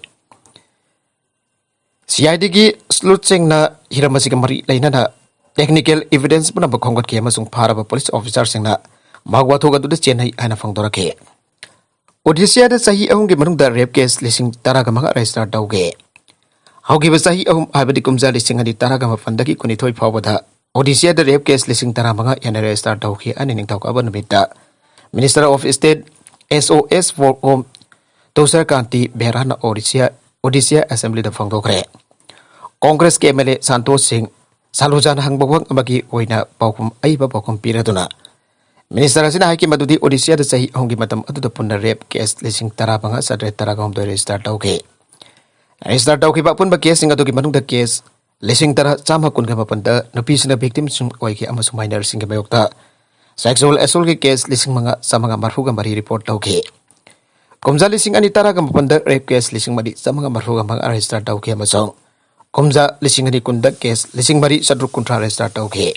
C I Dꯒꯤ ꯁ꯭ꯂꯨꯠꯁꯤꯡꯅ ꯍꯤꯔꯝ ꯑꯁꯤꯒ ꯃꯔꯤ ꯂꯩꯅꯅ ꯇꯦꯛꯅꯤꯀꯦꯜ ꯏꯚꯤꯗꯦꯟꯁ ꯄꯨꯝꯅꯃꯛ ꯈꯣꯝꯒꯠꯈꯤ ꯑꯃꯁꯨꯡ ꯐꯥꯔꯕ ꯄꯨꯂꯤꯁ ꯑꯣꯐꯤꯁꯥꯔꯁꯤꯡꯅ ꯃꯍꯥꯛ ꯋꯥꯊꯣꯛ ꯑꯗꯨꯗ ꯆꯦꯟꯅꯩ ꯍꯥꯏꯅ ꯐꯣꯡꯗꯣꯔꯛꯈꯤ꯫ ꯑꯣꯗꯤꯁꯥꯗ ꯆꯍꯤ ꯑꯍꯨꯝꯒꯤ ꯃꯅꯨꯡꯗ ꯔꯦꯞ ꯀꯦꯁ ꯂꯤꯁꯤꯡ ꯇꯔꯥꯒ ꯃꯉꯥ ꯔꯦꯖꯤꯁꯇꯔ ꯇꯧꯈꯤ꯫ ꯍꯧꯈꯤꯕ ꯆꯍꯤ ꯑꯍꯨꯝ, ꯍꯥꯏꯕꯗꯤ ꯀꯨꯝꯖꯥ ꯂꯤꯁꯤꯡ ꯑꯅꯤ ꯇꯔꯥꯒ ꯃꯥꯄꯟꯗꯒꯤ ꯀꯨꯟꯅꯤꯊꯣꯏ ꯐꯥꯎꯕꯗ ꯑꯣꯗꯤꯁꯥꯗ ꯔꯦꯞ ꯀꯦꯁ ꯂꯤꯁꯤꯡ ꯇꯔꯥꯃꯉꯥ ꯍꯦꯟꯅ ꯔꯦꯖꯤꯁꯇꯥꯔ ꯇꯧꯈꯤ꯫ ꯑꯅꯤ ꯅꯤꯡꯊꯧꯀꯥꯕ ꯅꯨꯃꯤꯠꯇ Minister of State S O S for Home ꯇꯨꯁꯥꯔ ꯀꯥꯟꯇꯤ ꯕꯦꯔꯥꯅ Odisha, Odisha ꯑꯦꯁꯦꯝꯕ꯭ꯂꯤꯗ ꯐꯣꯡꯗꯣꯛꯈ꯭ꯔꯦ꯫ ꯀꯣꯡꯒ꯭ꯔꯦꯁꯀꯤ M L A ꯁꯥꯟꯇꯣꯁ ꯁꯤꯡ ꯁꯥꯂꯨꯖꯥꯅ ꯍꯪꯕ ꯋꯥꯍꯪ ꯑꯃꯒꯤ ꯑꯣꯏꯅ ꯄꯥꯎꯈꯨꯝ, ꯑꯏꯕ ꯄꯥꯎꯈꯨꯝ ꯄꯤꯔꯗꯨꯅ Minister ꯑꯁꯤꯅ ꯍꯥꯏꯈꯤ ꯃꯗꯨꯗꯤ ꯑꯣꯗꯤꯁꯥꯗ ꯆꯍꯤ ꯑꯍꯨꯝꯒꯤ ꯃꯇꯝ ꯑꯗꯨꯗ ꯄꯨꯟꯅ ꯔꯦꯞ ꯀꯦꯁ ꯂꯤꯁꯤꯡ ꯇꯔꯥꯃꯉꯥ ꯆꯥꯇ꯭ꯔꯦꯠ ꯇꯔꯥꯒ ꯍꯨꯝꯗꯣꯏ ꯔꯦꯖꯤꯁꯇꯥꯔ ꯇꯧꯈꯤ꯫ ꯔꯦꯖꯤꯁꯇꯥꯔ ꯇꯧꯈꯤꯕ ꯑꯄꯨꯟꯕ ꯀꯦꯁꯁꯤꯡ ꯑꯗꯨꯒꯤ ꯃꯅꯨꯡꯗ ꯀꯦꯁ ꯂꯤꯁꯤꯡ ꯇꯔꯥ ꯆꯥꯝꯃ ꯀꯨꯟꯒ ꯃꯥꯄꯟꯗ ꯅꯨꯄꯤꯁꯤꯡꯅ ꯚꯤꯛꯇꯤꯝꯁꯤꯡ ꯑꯣꯏꯈꯤ ꯑꯃꯁꯨꯡ ꯃꯥꯏꯅꯔꯁꯤꯡꯒꯤ ꯃꯥꯌꯣꯛꯇ ꯁꯦꯛꯁꯨꯑꯦꯜ ꯑꯦꯁꯣꯜꯒꯤ ꯀꯦꯁ ꯂꯤꯁꯤꯡ ꯃꯉꯥ ꯆꯥꯝꯃꯉꯥ ꯃꯔꯤꯐꯨꯒ ꯃꯔꯤ ꯔꯤꯄꯣꯔꯠ ꯇꯧꯈꯤ꯫ ꯀꯨꯝꯖꯥ ꯂꯤꯁꯤꯡ ꯑꯅꯤ ꯇꯔꯥꯒ ꯃꯥꯄꯟꯗ ꯔꯦꯞ ꯀꯦꯁ ꯂꯤꯁꯤꯡ ꯃꯔꯤ ꯆꯥꯝꯃꯉꯥ ꯃꯔꯤꯐꯨꯒ ꯃꯉꯥ ꯔꯦꯖꯤꯁꯇꯥꯔ ꯇꯧꯈꯤ ꯑꯃꯁꯨꯡ ꯀꯨꯝꯖꯥ ꯂꯤꯁꯤꯡ ꯑꯅꯤ ꯀꯨꯟꯗ ꯀꯦꯁ ꯂꯤꯁꯤꯡ ꯃꯔꯤ ꯆꯥꯇ꯭ꯔꯨꯛ ꯀꯨꯟꯊ꯭ꯔꯥ ꯔꯦꯖꯤꯁꯇꯥꯔ ꯇꯧꯈꯤ꯫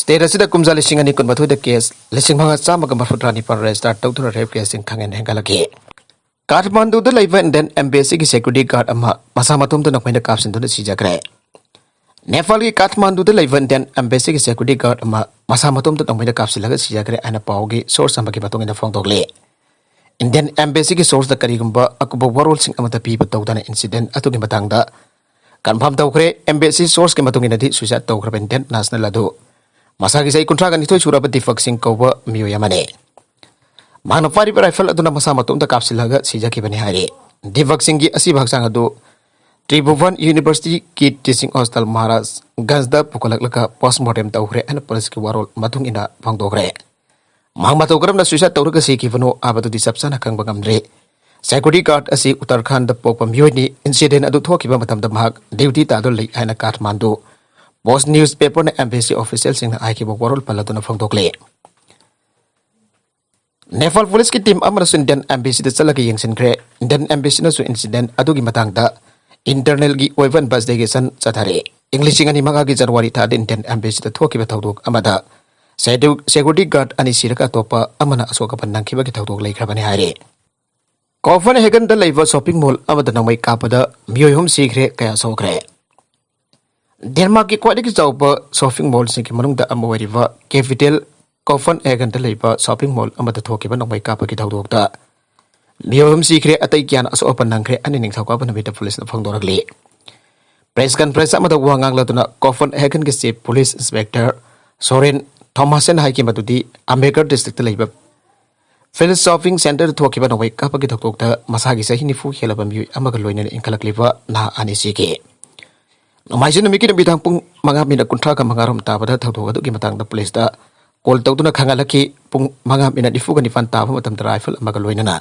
ꯁ꯭ꯇꯦꯠ ꯑꯁꯤꯗ ꯀꯨꯝꯖꯥ ꯂꯤꯁꯤꯡ ꯑꯅꯤ ꯀꯨꯟꯃꯥꯊꯣꯏꯗ ꯀꯦꯁ ꯂꯤꯁꯤꯡ ꯃꯉꯥ ꯆꯥꯝꯃꯒ ꯃꯔꯤꯐꯨꯇꯔꯥ ꯅꯤꯄꯥꯟ ꯔꯦꯖꯤꯁꯇꯥꯔ ꯇꯧꯗꯨꯅ ꯔꯦꯞ ꯀꯦꯁꯁꯤꯡ ꯈꯪꯍꯦꯟ ꯍꯦꯟꯒꯠꯂꯛꯈꯤ꯫ ꯀꯥꯊꯃꯥꯟꯗꯨꯗ ꯂꯩꯕ ꯏꯟꯗꯤꯌꯟ ꯑꯦꯝꯕꯦꯁꯤꯒꯤ ꯁꯦꯀ꯭ꯌꯨꯔꯤꯇꯤ ꯒꯥꯔꯗ ꯑꯃ ꯃꯁꯥ ꯃꯇꯣꯝꯇ ꯅꯣꯡꯃꯩꯅ ꯀꯥꯞꯁꯤꯟꯗꯨꯅ ꯁꯤꯖꯈ꯭ꯔꯦ꯫ ꯅꯦꯄꯥꯜꯒꯤ ꯀꯥꯊꯃꯥꯟꯗꯨꯗ ꯂꯩꯕ ꯏꯟꯗꯤꯌꯟ ꯑꯦꯝꯕꯦꯁꯤꯒꯤ ꯁꯦꯀ꯭ꯌꯨꯔꯤꯇꯤ ꯒꯥꯔꯗ ꯑꯃ ꯃꯁꯥ ꯃꯇꯣꯝꯇ ꯅꯣꯡꯃꯩꯅ ꯀꯥꯞꯁꯤꯜꯂꯒ ꯁꯤꯖꯈ꯭ꯔꯦ ꯍꯥꯏꯅ ꯄꯥꯎꯒꯤ ꯁꯣꯔꯁ ꯑꯃꯒꯤ ꯃꯇꯨꯡ ꯏꯟꯅ ꯐꯣꯡꯗꯣꯛꯂꯤ꯫ ꯏꯟꯗꯤꯌꯟ ꯑꯦꯝꯕꯦꯁꯤꯒꯤ ꯁꯣꯔꯁꯇ ꯀꯔꯤꯒꯨꯝꯕ ꯑꯀꯨꯞꯄ ꯋꯥꯔꯣꯜꯁꯤꯡ ꯑꯃꯠꯇ ꯄꯤꯕ ꯇꯧꯗꯅ ꯏꯟꯁꯤꯗꯦꯟ ꯑꯗꯨꯒꯤ ꯃꯇꯥꯡꯗ ꯀꯟꯐꯥꯔꯝ ꯇꯧꯈ꯭ꯔꯦ꯫ ꯑꯦꯝꯕꯦꯁꯤ ꯁꯣꯔꯁꯀꯤ ꯃꯇꯨꯡ ꯏꯟꯅꯗꯤ ꯁꯨꯏꯁꯥꯏꯗ ꯇꯧꯈ꯭ꯔꯕ ꯏꯟꯗꯤꯌꯟ ꯅꯦꯁꯅꯦꯜ ꯑꯗꯨ ꯃꯁꯥꯒꯤ ꯆꯍꯤ ꯀꯨꯟꯊ꯭ꯔꯥꯒ ꯅꯤꯊꯣꯏ ꯁꯨꯔꯕ ꯗꯤꯄꯛ ꯁꯤꯡ ꯀꯧꯕ ꯃꯤꯑꯣꯏ ꯑꯃꯅꯤ꯫ ꯃꯍꯥꯛꯅ ꯄꯥꯏꯔꯤꯕ ꯔꯥꯏꯐꯜ ꯑꯗꯨꯅ ꯃꯁꯥ ꯃꯇꯣꯝꯇ ꯀꯥꯞꯁꯤꯜꯂꯒ ꯁꯤꯖꯈꯤꯕꯅꯤ ꯍꯥꯏꯔꯤ꯫ ꯗꯤꯄꯛ ꯁꯤꯡꯒꯤ ꯑꯁꯤꯕ ꯍꯛꯆꯥꯡ ꯑꯗꯨ ꯇ꯭ꯔꯤꯚꯨꯕꯟ ꯌꯨꯅꯤꯚꯔꯁꯤꯇꯤꯒꯤ ꯇꯤꯆꯤꯡ ꯍꯣꯁꯇꯦꯜ ꯃꯍꯥꯔꯥꯖ ꯒꯟꯖꯗ ꯄꯨꯈꯠꯂꯛꯂꯒ ꯄꯣꯁꯃꯣꯔꯇꯦꯝ ꯇꯧꯈ꯭ꯔꯦ ꯍꯥꯏꯅ ꯄꯨꯂꯤꯁꯀꯤ ꯋꯥꯔꯣꯜ ꯃꯇꯨꯡ ꯏꯟꯅ ꯐꯣꯡꯗꯣꯛꯈ꯭ꯔꯦ꯫ ꯃꯍꯥꯛ ꯃꯇꯧ ꯀꯔꯝꯅ ꯁꯨꯏꯁꯥꯏꯗ ꯇꯧꯔꯒ ꯁꯤꯈꯤꯕꯅꯣ ꯍꯥꯏꯕꯗꯨꯗꯤ ꯆꯞ ꯆꯥꯅ ꯈꯪꯕ ꯉꯝꯗ꯭ꯔꯤ꯫ ꯁꯦꯀ꯭ꯌꯨꯔꯤꯇꯤ ꯒꯥꯔꯗ ꯑꯁꯤ ꯎꯠꯇꯔꯈꯟꯗ ꯄꯣꯛꯄ ꯃꯤꯑꯣꯏꯅꯤ꯫ ꯏꯟꯁꯤꯗꯦꯟ ꯑꯗꯨ ꯊꯣꯛꯈꯤꯕ ꯃꯇꯝꯗ ꯃꯍꯥꯛ ꯗ꯭ꯌꯨꯇꯤ ꯇꯥꯗꯨꯅ ꯂꯩ ꯍꯥꯏꯅ ꯀꯥꯊꯃꯥꯟꯗꯨ ꯄꯣꯁꯠ ꯅ꯭ꯌꯨꯁ ꯄꯦꯄꯔꯅ ꯑꯦꯝꯕꯦꯁꯤ ꯑꯣꯐꯤꯁꯤꯌꯦꯜꯁꯤꯡꯅ ꯍꯥꯏꯈꯤꯕ ꯋꯥꯔꯣꯜ ꯄꯜꯂꯗꯨꯅ ꯐꯣꯡꯗꯣꯛꯂꯤ꯫ ꯅꯦꯄꯥꯜ ꯄꯨꯂꯤꯁꯀꯤ ꯇꯤꯝ ꯑꯃꯅꯁꯨ ꯏꯟꯗꯤꯌꯟ ꯑꯦꯝꯕꯦꯁꯤꯗ ꯆꯠꯂꯒ ꯌꯦꯡꯁꯤꯟꯈ꯭ꯔꯦ꯫ ꯏꯟꯗꯤꯌꯟ ꯑꯦꯝꯕꯦꯁꯤꯅꯁꯨ ꯏꯟꯁꯤꯗꯦꯟ ꯑꯗꯨꯒꯤ ꯃꯇꯥꯡꯗ ꯏꯟꯇꯔꯅꯦꯜꯒꯤ ꯑꯣꯏꯕ ꯏꯟꯚꯦꯁꯇꯤꯒꯦꯁꯟ ꯆꯠꯊꯔꯦ꯫ ꯏꯪ ꯂꯤꯁꯤꯡ ꯑꯅꯤ ꯃꯉꯥꯒꯤ ꯖꯅꯋꯥꯔꯤ ꯊꯥꯗ ꯏꯟꯗꯤꯌꯟ ꯑꯦꯝꯕꯦꯁꯤꯗ ꯊꯣꯛꯈꯤꯕ ꯊꯧꯗꯣꯛ ꯑꯃꯗ ꯁꯦꯗꯨ-, ꯁꯦꯀ꯭ꯌꯨꯔꯤꯇꯤ ꯒꯥꯔꯗ ꯑꯅꯤ ꯁꯤꯔꯒ ꯑꯇꯣꯞꯄ ꯑꯃꯅ ꯑꯁꯣꯛ ꯑꯄꯟ ꯅꯪꯈꯤꯕꯒꯤ ꯊꯧꯗꯣꯛ ꯂꯩꯈ꯭ꯔꯕꯅꯤ ꯍꯥꯏꯔꯤ꯫ ꯀꯣꯐꯟ ꯍꯦꯒꯟꯗ ꯂꯩꯕ ꯁꯣꯞꯄꯤꯡ ꯃꯣꯜ ꯑꯃꯗ ꯅꯣꯡꯃꯩ ꯀꯥꯞꯄꯗ ꯃꯤꯑꯣꯏ ꯑꯍꯨꯝ ꯁꯤꯈ꯭ꯔꯦ, ꯀꯌꯥ ꯁꯣꯛꯈ꯭ꯔꯦ? ꯗꯦꯟꯃꯥꯔꯛꯀꯤ ꯈ꯭ꯋꯥꯏꯗꯒꯤ ꯆꯥꯎꯕ ꯁꯣꯞꯄꯤꯡ ꯃꯣꯜꯁꯤꯡꯒꯤ ꯃꯅꯨꯡꯗ ꯑꯃ ꯑꯣꯏꯔꯤꯕ ꯀꯦꯄꯤꯇꯦꯜ ꯀꯣꯐꯟ ꯍꯦꯒꯟꯗ ꯂꯩꯕ ꯁꯣꯞꯄꯤꯡ ꯃꯣꯜ ꯑꯃꯗ ꯊꯣꯛꯈꯤꯕ ꯅꯣꯡꯃꯩ ꯀꯥꯞꯄꯒꯤ ꯊꯧꯗꯣꯛꯇ ꯃꯤꯑꯣꯏ ꯑꯍꯨꯝ ꯁꯤꯈ꯭ꯔꯦ, ꯑꯇꯩ ꯀꯌꯥꯅ ꯑꯁꯣꯛ ꯑꯄꯟ ꯅꯪꯈ꯭ꯔꯦ ꯍꯥꯏꯅ ꯅꯤꯡꯊꯧꯀꯥꯕ ꯅꯨꯃꯤꯠꯇ ꯄꯨꯂꯤꯁꯅ ꯐꯣꯡꯗꯣꯔꯛꯂꯤ꯫ Press conference ꯑꯃꯗ ꯋꯥ ꯉꯥꯡꯂꯗꯨꯅ ꯀꯣꯐꯟ ꯍꯦꯒꯟꯒꯤ Chief Police Inspector ꯁꯣꯔꯦꯟ ꯊꯣꯃꯥꯁꯟ ꯍꯥꯏꯈꯤ ꯃꯗꯨꯗꯤ ꯑꯝꯕꯦꯗꯀꯔ district ꯂꯩꯕ Field Shopping Centre ꯊꯣꯛꯈꯤꯕ ꯅꯣꯡꯃꯩ ꯀꯥꯞꯄꯒꯤ ꯊꯧꯗꯣꯛꯇ ꯃꯁꯥꯒꯤ ꯆꯍꯤ ꯅꯤꯐꯨ ꯍꯦꯜꯂꯕ ꯃꯤꯑꯣꯏ ꯑꯃꯒ ꯂꯣꯏꯅꯅ ꯏꯟꯈꯠꯂꯛꯂꯤꯕ ꯅꯍꯥ ꯑꯅꯤ ꯁꯤꯈꯤ꯫ ꯅꯣꯡꯃꯥꯏꯖꯤꯡ ꯅꯨꯃꯤꯠꯀꯤ ꯅꯨꯃꯤꯗꯥꯡ ꯄꯨꯡ ꯃꯉꯥ ꯃꯤꯅꯠ ꯀꯨꯟꯊ꯭ꯔꯥꯒ ꯃꯉꯥ ꯔꯣꯝ ꯇꯥꯕꯗ ꯊꯧꯗꯣꯛ ꯑꯗꯨꯒꯤ ꯃꯇꯥꯡꯗ ꯄꯨꯂꯤꯁꯇ ꯀꯣꯜ ꯇꯧꯗꯨꯅ ꯈꯪꯍꯜꯂꯛꯈꯤ꯫ ꯄꯨꯡ ꯃꯉꯥ ꯃꯤꯅꯠ ꯅꯤꯐꯨꯒ ꯅꯤꯄꯥꯟ ꯇꯥꯕ ꯃꯇꯝꯗ ꯔꯥꯏꯐꯜ ꯑꯃꯒ ꯂꯣꯏꯅꯅ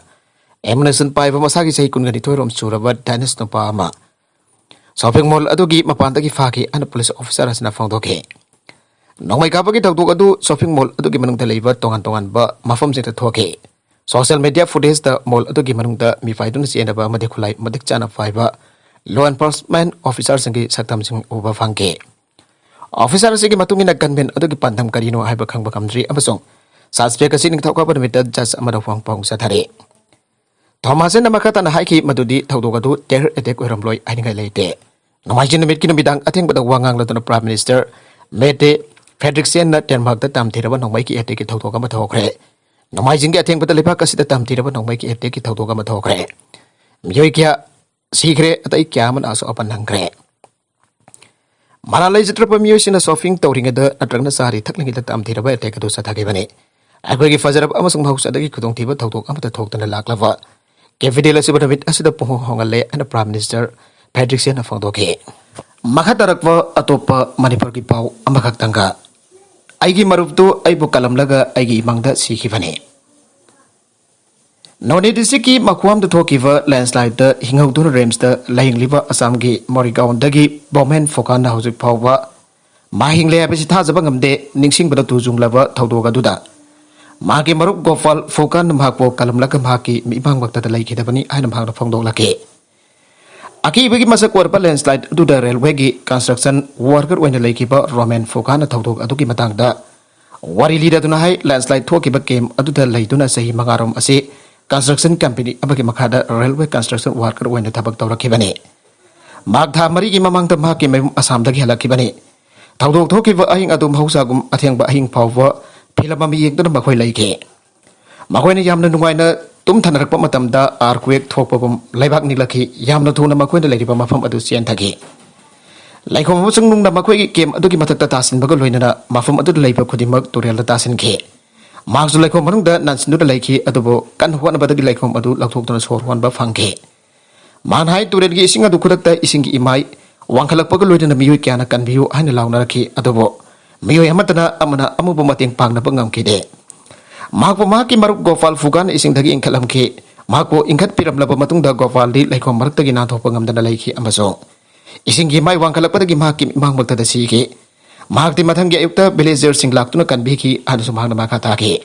ꯑꯦꯃꯨꯅꯤꯁꯟ ꯄꯥꯏꯕ ꯃꯁꯥꯒꯤ ꯆꯍꯤ ꯀꯨꯟꯒ ꯅꯤꯊꯣꯏ ꯔꯣꯝ ꯁꯨꯔꯕ ꯗꯦꯅꯤꯁ ꯅꯨꯄꯥ ꯑꯃ ꯁꯣꯄꯤꯡ ꯃꯣꯜ ꯑꯗꯨꯒꯤ ꯃꯄꯥꯟꯗꯒꯤ ꯐꯥꯈꯤ ꯍꯥꯏꯅ ꯄꯨꯂꯤꯁ ꯑꯣꯐꯤꯁꯥꯔ ꯑꯁꯤꯅ ꯐꯣꯡꯗꯣꯛꯈꯤ꯫ ꯅꯣꯡꯃꯩ ꯀꯥꯞꯄꯒꯤ ꯊꯧꯗꯣꯛ ꯑꯗꯨ ꯁꯣꯄꯤꯡ ꯃꯣꯜ ꯑꯗꯨꯒꯤ ꯃꯅꯨꯡꯗ ꯂꯩꯕ ꯇꯣꯉꯥꯟ ꯇꯣꯉꯥꯟꯕ ꯃꯐꯝꯁꯤꯡꯗ ꯊꯣꯛꯈꯤ꯫ ꯁꯣꯁꯤꯌꯦꯜ ꯃꯤꯗꯤꯌꯥ ꯐꯨꯇꯦꯖꯇ ꯃꯣꯜ ꯑꯗꯨꯒꯤ ꯃꯅꯨꯡꯗ ꯃꯤꯄꯥꯏꯗꯨꯅ ꯆꯦꯟꯅꯕ ꯑꯃꯗꯤ ꯈꯨꯠꯂꯥꯏ ꯃꯇꯤꯛ ꯆꯥꯅ ꯄꯥꯏꯕ ꯂꯣ ꯑꯦꯟꯐꯣꯔꯁꯃꯦꯟ ꯑꯣꯐꯤꯁꯥꯔꯁꯤꯡꯒꯤ ꯁꯛꯇꯝꯁꯤꯡ ꯎꯕ ꯐꯪꯈꯤ꯫ ꯑꯣꯐꯤꯁꯥꯔ ꯑꯁꯤꯒꯤ ꯃꯇꯨꯡ ꯏꯟꯅ ꯒꯟꯃꯦꯟ ꯑꯗꯨꯒꯤ ꯄꯥꯟꯗꯝ ꯀꯔꯤꯅꯣ ꯍꯥꯏꯕ ꯈꯪꯕ ꯉꯝꯗ꯭ꯔꯤ ꯑꯃꯁꯨꯡ ꯁꯁꯄꯦꯛ ꯑꯁꯤ ꯅꯤꯡꯊꯧꯀꯥꯕ ꯅꯨꯃꯤꯠꯇ ꯖꯖ ꯑꯃꯗ ꯋꯥꯍꯪ ꯄꯥꯎꯈꯨꯝ ꯆꯠꯊꯔꯤ꯫ ꯊꯣꯃꯥꯁꯟꯅ ꯃꯈꯥ ꯇꯥꯅ ꯍꯥꯏꯈꯤ ꯃꯗꯨꯗꯤ ꯊꯧꯗꯣꯛ ꯑꯗꯨ ꯇꯦꯔꯔ ꯑꯦꯇꯦꯛ ꯑꯣꯏꯔꯝꯂꯣꯏ ꯍꯥꯏꯅꯤꯡꯉꯥꯏ ꯂꯩꯇꯦ꯫ ꯅꯣꯡꯃꯥꯏꯖꯤꯡ ꯅꯨꯃꯤꯠꯀꯤ ꯅꯨꯃꯤꯗꯥꯡ ꯑꯊꯦꯡꯕꯗ ꯋꯥ ꯉꯥꯡꯂꯗꯨꯅ Prime Minister Mette Frederiksen ꯇꯦꯟꯃꯥꯔꯛꯇ ꯇꯝꯊꯤꯔꯕ ꯅꯣꯡꯃꯩꯒꯤ ꯑꯦꯇꯦꯛꯀꯤ ꯊꯧꯗꯣꯛ ꯑꯃ ꯊꯣꯛꯈ꯭ꯔꯦ꯫ ꯅꯣꯡꯃꯥꯏꯖꯤꯡꯒꯤ ꯑꯊꯦꯡꯕꯗ ꯂꯩꯕꯥꯛ ꯑꯁꯤꯗ ꯇꯝꯊꯤꯔꯕ ꯅꯣꯡꯃꯩꯒꯤ ꯑꯦꯇꯦꯛꯀꯤ ꯊꯧꯗꯣꯛ ꯑꯃ ꯊꯣꯛꯈ꯭ꯔꯦ꯫ ꯃꯤꯑꯣꯏ ꯀꯌꯥ ꯁꯤꯈ꯭ꯔꯦ, ꯑꯇꯩ ꯀꯌꯥ ꯑꯃꯅ ꯑꯁꯣꯛ ꯑꯄꯟ ꯅꯪꯈ꯭ꯔꯦ꯫ ꯃꯔꯥꯜ ꯂꯩꯖꯗ꯭ꯔꯕ ꯃꯤꯑꯣꯏꯁꯤꯡꯅ ꯁꯣꯄꯤꯡ ꯇꯧꯔꯤꯉꯩꯗ ꯅꯠꯇ꯭ꯔꯒꯅ ꯆꯥꯔꯤ ꯊꯛꯂꯤꯉꯩꯗ ꯇꯝꯊꯤꯔꯕ ꯑꯦꯇꯦꯛ ꯑꯗꯨ ꯆꯠꯊꯈꯤꯕꯅꯤ꯫ ꯑꯩꯈꯣꯏꯒꯤ ꯐꯖꯔꯕ ꯑꯃꯁꯨꯡ ꯃꯍꯧꯁꯥꯗꯒꯤ ꯈꯨꯗꯣꯡꯊꯤꯕ ꯊꯧꯗꯣꯛ ꯑꯃꯠꯇ ꯊꯣꯛꯇꯅ ꯂꯥꯛꯂꯕ ꯀꯦꯄꯤꯇꯦꯜ ꯑꯁꯤꯕꯨ ꯅꯨꯃꯤꯠ ꯑꯁꯤꯗ ꯄꯨꯡꯍꯣꯡ ꯍꯣꯡꯍꯜꯂꯦ ꯍꯥꯏꯅ Prime Minister ꯐꯦꯗ꯭ꯔꯤꯛꯁꯦꯟꯅ ꯐꯣꯡꯗꯣꯛꯈꯤ꯫ ꯃꯈꯥ ꯇꯥꯔꯛꯄ ꯑꯇꯣꯞꯄ ꯃꯅꯤꯄꯨꯔꯒꯤ ꯄꯥꯎ ꯑꯃꯈꯛꯇꯪꯒ꯫ ꯑꯩꯒꯤ ꯃꯔꯨꯞꯇꯨ ꯑꯩꯕꯨ ꯀꯜꯂꯝꯂꯒ ꯑꯩꯒꯤ ꯏꯃꯥꯡꯗ ꯁꯤꯈꯤꯕꯅꯤ꯫ ꯅꯣꯅꯦ ꯗꯤꯁꯇ꯭ꯔꯤꯛꯀꯤ ꯃꯈꯨꯋꯥꯝꯗ ꯊꯣꯛꯈꯤꯕ ꯂꯦꯟꯁꯂꯥꯏꯗꯇ ꯍꯤꯡꯍꯧꯗꯨꯅ ꯔꯤꯝꯁꯇ ꯂꯥꯌꯦꯡꯂꯤꯕ ꯑꯁꯥꯝꯒꯤ ꯃꯣꯔꯤꯒꯥꯎꯟꯗꯒꯤ ꯕꯣꯃꯦꯟ ꯐꯣꯀꯥꯟꯅ ꯍꯧꯖꯤꯛ ꯐꯥꯎꯕ ꯃꯥ ꯍꯤꯡꯂꯦ ꯍꯥꯏꯕꯁꯤ ꯊꯥꯖꯕ ꯉꯝꯗꯦ꯫ ꯅꯤꯡꯁꯤꯡꯕꯗ ꯇꯨ ꯆꯨꯡꯂꯕ ꯊꯧꯗꯣꯛ ꯑꯗꯨꯗ ꯃꯍꯥꯛꯀꯤ ꯃꯔꯨꯞ ꯒꯣꯄꯥꯜ ꯐꯣꯀꯥꯟꯅ ꯃꯍꯥꯛꯄꯨ ꯀꯜꯂꯝꯂꯒ ꯃꯍꯥꯛꯀꯤ ꯃꯤꯠꯃꯥꯡꯃꯛꯇꯗ ꯂꯩꯈꯤꯗꯕꯅꯤ ꯍꯥꯏꯅ ꯃꯍꯥꯛꯅ ꯐꯣꯡꯗꯣꯛꯂꯛꯈꯤ꯫ ꯑꯀꯤꯕꯒꯤ ꯃꯁꯛ ꯑꯣꯏꯔꯕ ꯂꯦꯟꯁꯂꯥꯏꯗ ꯑꯗꯨꯗ ꯔꯦꯜꯋꯦꯒꯤ ꯀꯟꯁꯇ꯭ꯔꯛꯁꯟ ꯋꯥꯔꯀꯔ ꯑꯣꯏꯅ ꯂꯩꯈꯤꯕ ꯔꯣꯃꯦꯟ ꯐꯣꯀꯥꯟꯅ ꯊꯧꯗꯣꯛ ꯑꯗꯨꯒꯤ ꯃꯇꯥꯡꯗ ꯋꯥꯔꯤ ꯂꯤꯔꯗꯨꯅ ꯍꯥꯏ, ꯂꯦꯟꯁꯂꯥꯏꯗ ꯊꯣꯛꯈꯤꯕ ꯀꯦꯝꯞ ꯑꯗꯨꯗ ꯂꯩꯗꯨꯅ ꯆꯍꯤ ꯃꯉꯥꯔꯣꯝ ꯑꯁꯤ ꯀꯟꯁꯇ꯭ꯔꯛꯁꯟ ꯀꯝꯄꯦꯅꯤ ꯑꯃꯒꯤ ꯃꯈꯥꯗ ꯔꯦꯜꯋꯦ ꯀꯟꯁꯇ꯭ꯔꯛꯁꯟ ꯋꯥꯔꯀꯔ ꯑꯣꯏꯅ ꯊꯕꯛ ꯇꯧꯔꯛꯈꯤꯕꯅꯤ꯫ ꯃꯍꯥꯛ ꯊꯥ ꯃꯔꯤꯒꯤ ꯃꯃꯥꯡꯗ ꯃꯍꯥꯛꯀꯤ ꯃꯌꯨꯝ ꯑꯁꯥꯝꯗꯒꯤ ꯍꯜꯂꯛꯈꯤꯕꯅꯤ꯫ ꯊꯧꯗꯣꯛ ꯊꯣꯛꯈꯤꯕ ꯑꯍꯤꯡ ꯑꯗꯨ ꯃꯍꯧꯁꯥꯒꯨꯝ ꯑꯊꯦꯡꯕ ꯑꯍꯤꯡ ꯐꯥꯎꯕ ꯐꯤꯂꯝ ꯑꯃ ꯌꯦꯡꯗꯨꯅ ꯃꯈꯣꯏ ꯂꯩꯈꯤ꯫ ꯃꯈꯣꯏꯅ ꯌꯥꯝꯅ ꯅꯨꯡꯉꯥꯏꯅ ꯇꯨꯝꯊꯅꯔꯛꯄ ꯃꯇꯝꯗ earthquake ꯊꯣꯛꯄꯒꯨꯝ ꯂꯩꯕꯥꯛ ꯅꯤꯛꯂꯛꯈꯤ꯫ ꯌꯥꯝꯅ ꯊꯨꯅ ꯃꯈꯣꯏꯅ ꯂꯩꯔꯤꯕ ꯃꯐꯝ ꯑꯗꯨ ꯆꯦꯟꯊꯈꯤ꯫ ꯂꯩꯈꯣꯝ ꯑꯃꯁꯨꯡ ꯅꯨꯡꯅ ꯃꯈꯣꯏꯒꯤ ꯀꯦꯝ ꯑꯗꯨꯒꯤ ꯃꯊꯛꯇ ꯇꯥꯁꯤꯟꯕꯒ ꯂꯣꯏꯅꯅ ꯃꯐꯝ ꯑꯗꯨꯗ ꯂꯩꯕ ꯈꯨꯗꯤꯡꯃꯛ ꯇꯨꯔꯦꯜꯗ ꯇꯥꯁꯤꯟꯈꯤ꯫ ꯃꯍꯥꯛꯁꯨ ꯂꯩꯈꯣꯝ ꯃꯅꯨꯡꯗ ꯅꯥꯟꯁꯤꯟꯗꯨꯅ ꯂꯩꯈꯤ, ꯑꯗꯨꯕꯨ ꯀꯟꯅ ꯍꯣꯠꯅꯕꯗꯒꯤ ꯂꯩꯈꯣꯝ ꯑꯗꯨ ꯂꯧꯊꯣꯛꯇꯨꯅ ꯁꯣꯔ ꯍꯣꯟꯕ ꯐꯪꯈꯤ꯫ ꯃꯍꯥꯛꯅ ꯍꯥꯏ, ꯇꯨꯔꯦꯜꯒꯤ ꯏꯁꯤꯡ ꯑꯗꯨ ꯈꯨꯗꯛꯇ ꯏꯁꯤꯡꯒꯤ ꯏꯃꯥꯏ ꯋꯥꯡꯈꯠꯂꯛꯄꯒ ꯂꯣꯏꯅꯅ ꯃꯤꯑꯣꯏ ꯀꯌꯥꯅ "ꯀꯟꯕꯤꯌꯨ" ꯍꯥꯏꯅ ꯂꯥꯎꯅꯔꯛꯈꯤ, ꯑꯗꯨꯕꯨ ꯃꯤꯑꯣꯏ ꯑꯃꯠꯇꯅ ꯑꯃꯅ ꯑꯃꯕꯨ ꯃꯇꯦꯡ ꯄꯥꯡꯅꯕ ꯉꯝꯈꯤꯗꯦ꯫ ꯃꯍꯥꯛꯄꯨ ꯃꯍꯥꯛꯀꯤ ꯃꯔꯨꯞ ꯒꯣꯄꯥꯜ ꯐꯨꯒꯥꯟꯅ ꯏꯁꯤꯡꯗꯒꯤ ꯏꯟꯈꯠꯂꯝꯈꯤ꯫ ꯃꯍꯥꯛꯄꯨ ꯏꯟꯈꯠꯄꯤꯔꯝꯂꯕ ꯃꯇꯨꯡꯗ ꯒꯣꯄꯥꯜꯗꯤ ꯂꯩꯈꯣꯝ ꯃꯔꯛꯇꯒꯤ ꯅꯥꯟꯊꯣꯛꯄ ꯉꯝꯗꯅ ꯂꯩꯈꯤ ꯑꯃꯁꯨꯡ ꯏꯁꯤꯡꯒꯤ ꯃꯥꯏ ꯋꯥꯡꯈꯠꯂꯛꯄꯗꯒꯤ ꯃꯍꯥꯛꯀꯤ ꯃꯤꯠꯃꯥꯡꯃꯛꯇꯗ ꯁꯤꯈꯤ꯫ ꯃꯍꯥꯛꯇꯤ ꯃꯊꯪꯒꯤ ꯑꯌꯨꯛꯇ ꯚꯤꯂꯦꯖꯔꯁꯤꯡ ꯂꯥꯛꯇꯨꯅ ꯀꯟꯕꯤꯈꯤ ꯍꯥꯏꯅꯁꯨ ꯃꯍꯥꯛꯅ ꯃꯈꯥ ꯇꯥꯈꯤ꯫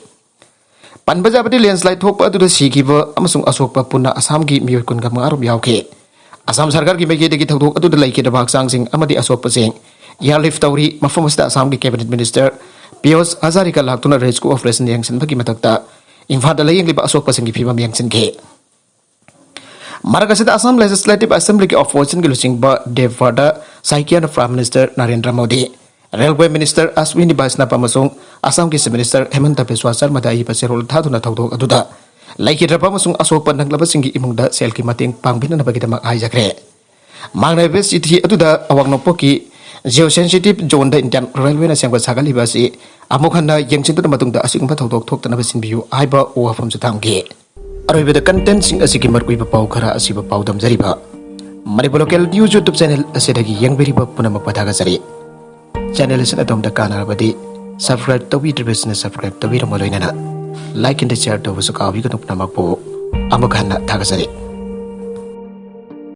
ꯄꯟꯕ ꯌꯥꯕꯗꯤ, ꯂꯦꯟꯁ꯭ꯂꯥꯏꯗ ꯊꯣꯛꯄ ꯑꯗꯨꯗ ꯁꯤꯈꯤꯕ ꯑꯃꯁꯨꯡ ꯑꯁꯣꯛꯄ ꯄꯨꯟꯅ ꯑꯁꯥꯝꯒꯤ ꯃꯤꯑꯣꯏ ꯀꯨꯟꯒ ꯃꯉꯥ ꯔꯣꯝ ꯌꯥꯎꯈꯤ꯫ ꯑꯁꯥꯝ ꯁꯔꯀꯥꯔꯒꯤ ꯃꯥꯏꯀꯩꯗꯒꯤ ꯊꯧꯗꯣꯛ ꯑꯗꯨꯗ ꯂꯩꯈꯤꯗꯕ ꯍꯛꯆꯥꯡꯁꯤꯡ ꯑꯃꯗꯤ ꯑꯁꯣꯛꯄꯁꯤꯡ ꯑꯦꯌꯔꯂꯤꯐ ꯇꯧꯔꯤ꯫ ꯃꯐꯝ ꯑꯁꯤꯗ ꯑꯁꯥꯝꯒꯤ ꯀꯦꯕꯤꯅꯦꯠ ꯃꯤꯅꯤꯁꯇꯔ ꯄꯤꯌꯣꯁ ꯍꯖꯥꯔꯤꯀꯥ ꯂꯥꯛꯇꯨꯅ ꯔꯦꯁꯀ꯭ꯌꯨ ꯑꯣꯄꯔꯦꯁꯟ ꯌꯦꯡꯁꯤꯟꯕꯒꯤ ꯃꯊꯛꯇ ꯏꯝꯐꯥꯜꯗ ꯂꯥꯌꯦꯡꯂꯤꯕ ꯑꯁꯣꯛꯄꯁꯤꯡꯒꯤ ꯐꯤꯕꯝ ꯌꯦꯡꯁꯤꯟꯈꯤ꯫ ꯃꯔꯛ ꯑꯁꯤꯗ ꯑꯁꯥꯝ ꯂꯦꯖꯤꯁꯂꯦꯇꯤꯚ ꯑꯦꯁꯦꯝꯕ꯭ꯂꯤꯒꯤ ꯑꯣꯄꯣꯖꯤꯁꯟꯒꯤ ꯂꯨꯆꯤꯡꯕ Debabrata Saikia prime minister Narendra Modi, railway minister Ashwini Vaishnav ꯑꯃꯁꯨꯡ ꯑꯁꯥꯝꯒꯤ ꯆꯤꯐ ꯃꯤꯅꯤꯁꯇꯔ ꯍꯦꯃꯟꯇ ꯕꯤꯁ꯭ꯋꯥ ꯁꯔꯃꯗ ꯑꯏꯕ ꯆꯦꯔꯣꯜ ꯊꯥꯗꯨꯅ ꯊꯧꯗꯣꯛ ꯑꯗꯨꯗ ꯂꯩꯈꯤꯗ꯭ꯔꯕ ꯑꯃꯁꯨꯡ ꯑꯁꯣꯛꯄ ꯅꯪꯂꯕꯁꯤꯡꯒꯤ ꯏꯃꯨꯡꯗ ꯁꯦꯜꯒꯤ ꯃꯇꯦꯡ ꯄꯥꯡꯕꯤꯅꯅꯕꯒꯤꯗꯃꯛ ꯍꯥꯏꯖꯈ꯭ꯔꯦ꯫ ꯃꯍꯥꯛꯅ ꯍꯥꯏꯕ, ꯆꯤꯊꯤ ꯑꯗꯨꯗ ꯑꯋꯥꯡ ꯅꯣꯡꯄꯣꯛꯀꯤ ꯖꯤꯑꯣ ꯁꯦꯟꯁꯤꯇꯤꯚ ꯖꯣꯟꯗ ꯏꯟꯗꯤꯌꯟ ꯔꯦꯜꯋꯦꯅ ꯁꯦꯝꯒꯠ ꯁꯥꯒꯠꯂꯤꯕ ꯑꯁꯤ ꯑꯃꯨꯛ ꯍꯟꯅ ꯌꯦꯡꯁꯤꯟꯗꯨꯅ ꯃꯇꯨꯡꯗ ꯑꯁꯤꯒꯨꯝꯕ ꯊꯧꯗꯣꯛ ꯊꯣꯛꯇꯅꯕ ꯁꯤꯟꯕꯤꯌꯨ ꯍꯥꯏꯕ ꯋꯥꯐꯝꯁꯨ ꯊꯝꯈꯤ꯫ ꯑꯔꯣꯏꯕꯗ, ꯀꯟꯇꯦꯟꯠꯁꯤꯡ ꯑꯁꯤꯒꯤ ꯃꯔꯨꯑꯣꯏꯕ ꯄꯥꯎ ꯈꯔ ꯑꯁꯤꯕꯨ ꯄꯥꯎꯗꯝꯖꯔꯤꯕ Manipur local news YouTube channel ꯑꯁꯤꯗꯒꯤ ꯌꯦꯡꯕꯤꯔꯤꯕ ꯄꯨꯝꯅꯃꯛꯄꯨ ꯊꯥꯒꯠꯆꯔꯤ꯫ ꯆꯦꯅꯦꯜ ꯑꯁꯤꯅ ꯑꯗꯣꯝꯗ ꯀꯥꯟꯅꯔꯕꯗꯤ ꯁꯕꯁꯀ꯭ꯔꯥꯏꯕ ꯇꯧꯕꯤꯗ꯭ꯔꯤꯕꯁꯤꯡꯅ ꯁꯕꯁꯀ꯭ꯔꯥꯏꯕ ꯇꯧꯕꯤꯔꯝꯃ ꯂꯣꯏꯅꯅ ꯂꯥꯏꯛ ꯑꯦꯟ ꯁꯤꯌꯔ ꯇꯧꯕꯁꯨ ꯀꯥꯎꯕꯤꯒꯅꯨ꯫ ꯄꯨꯝꯅꯃꯛꯄꯨ ꯑꯃꯨꯛ ꯍꯟꯅ ꯊꯥꯒꯠꯆꯔꯤ꯫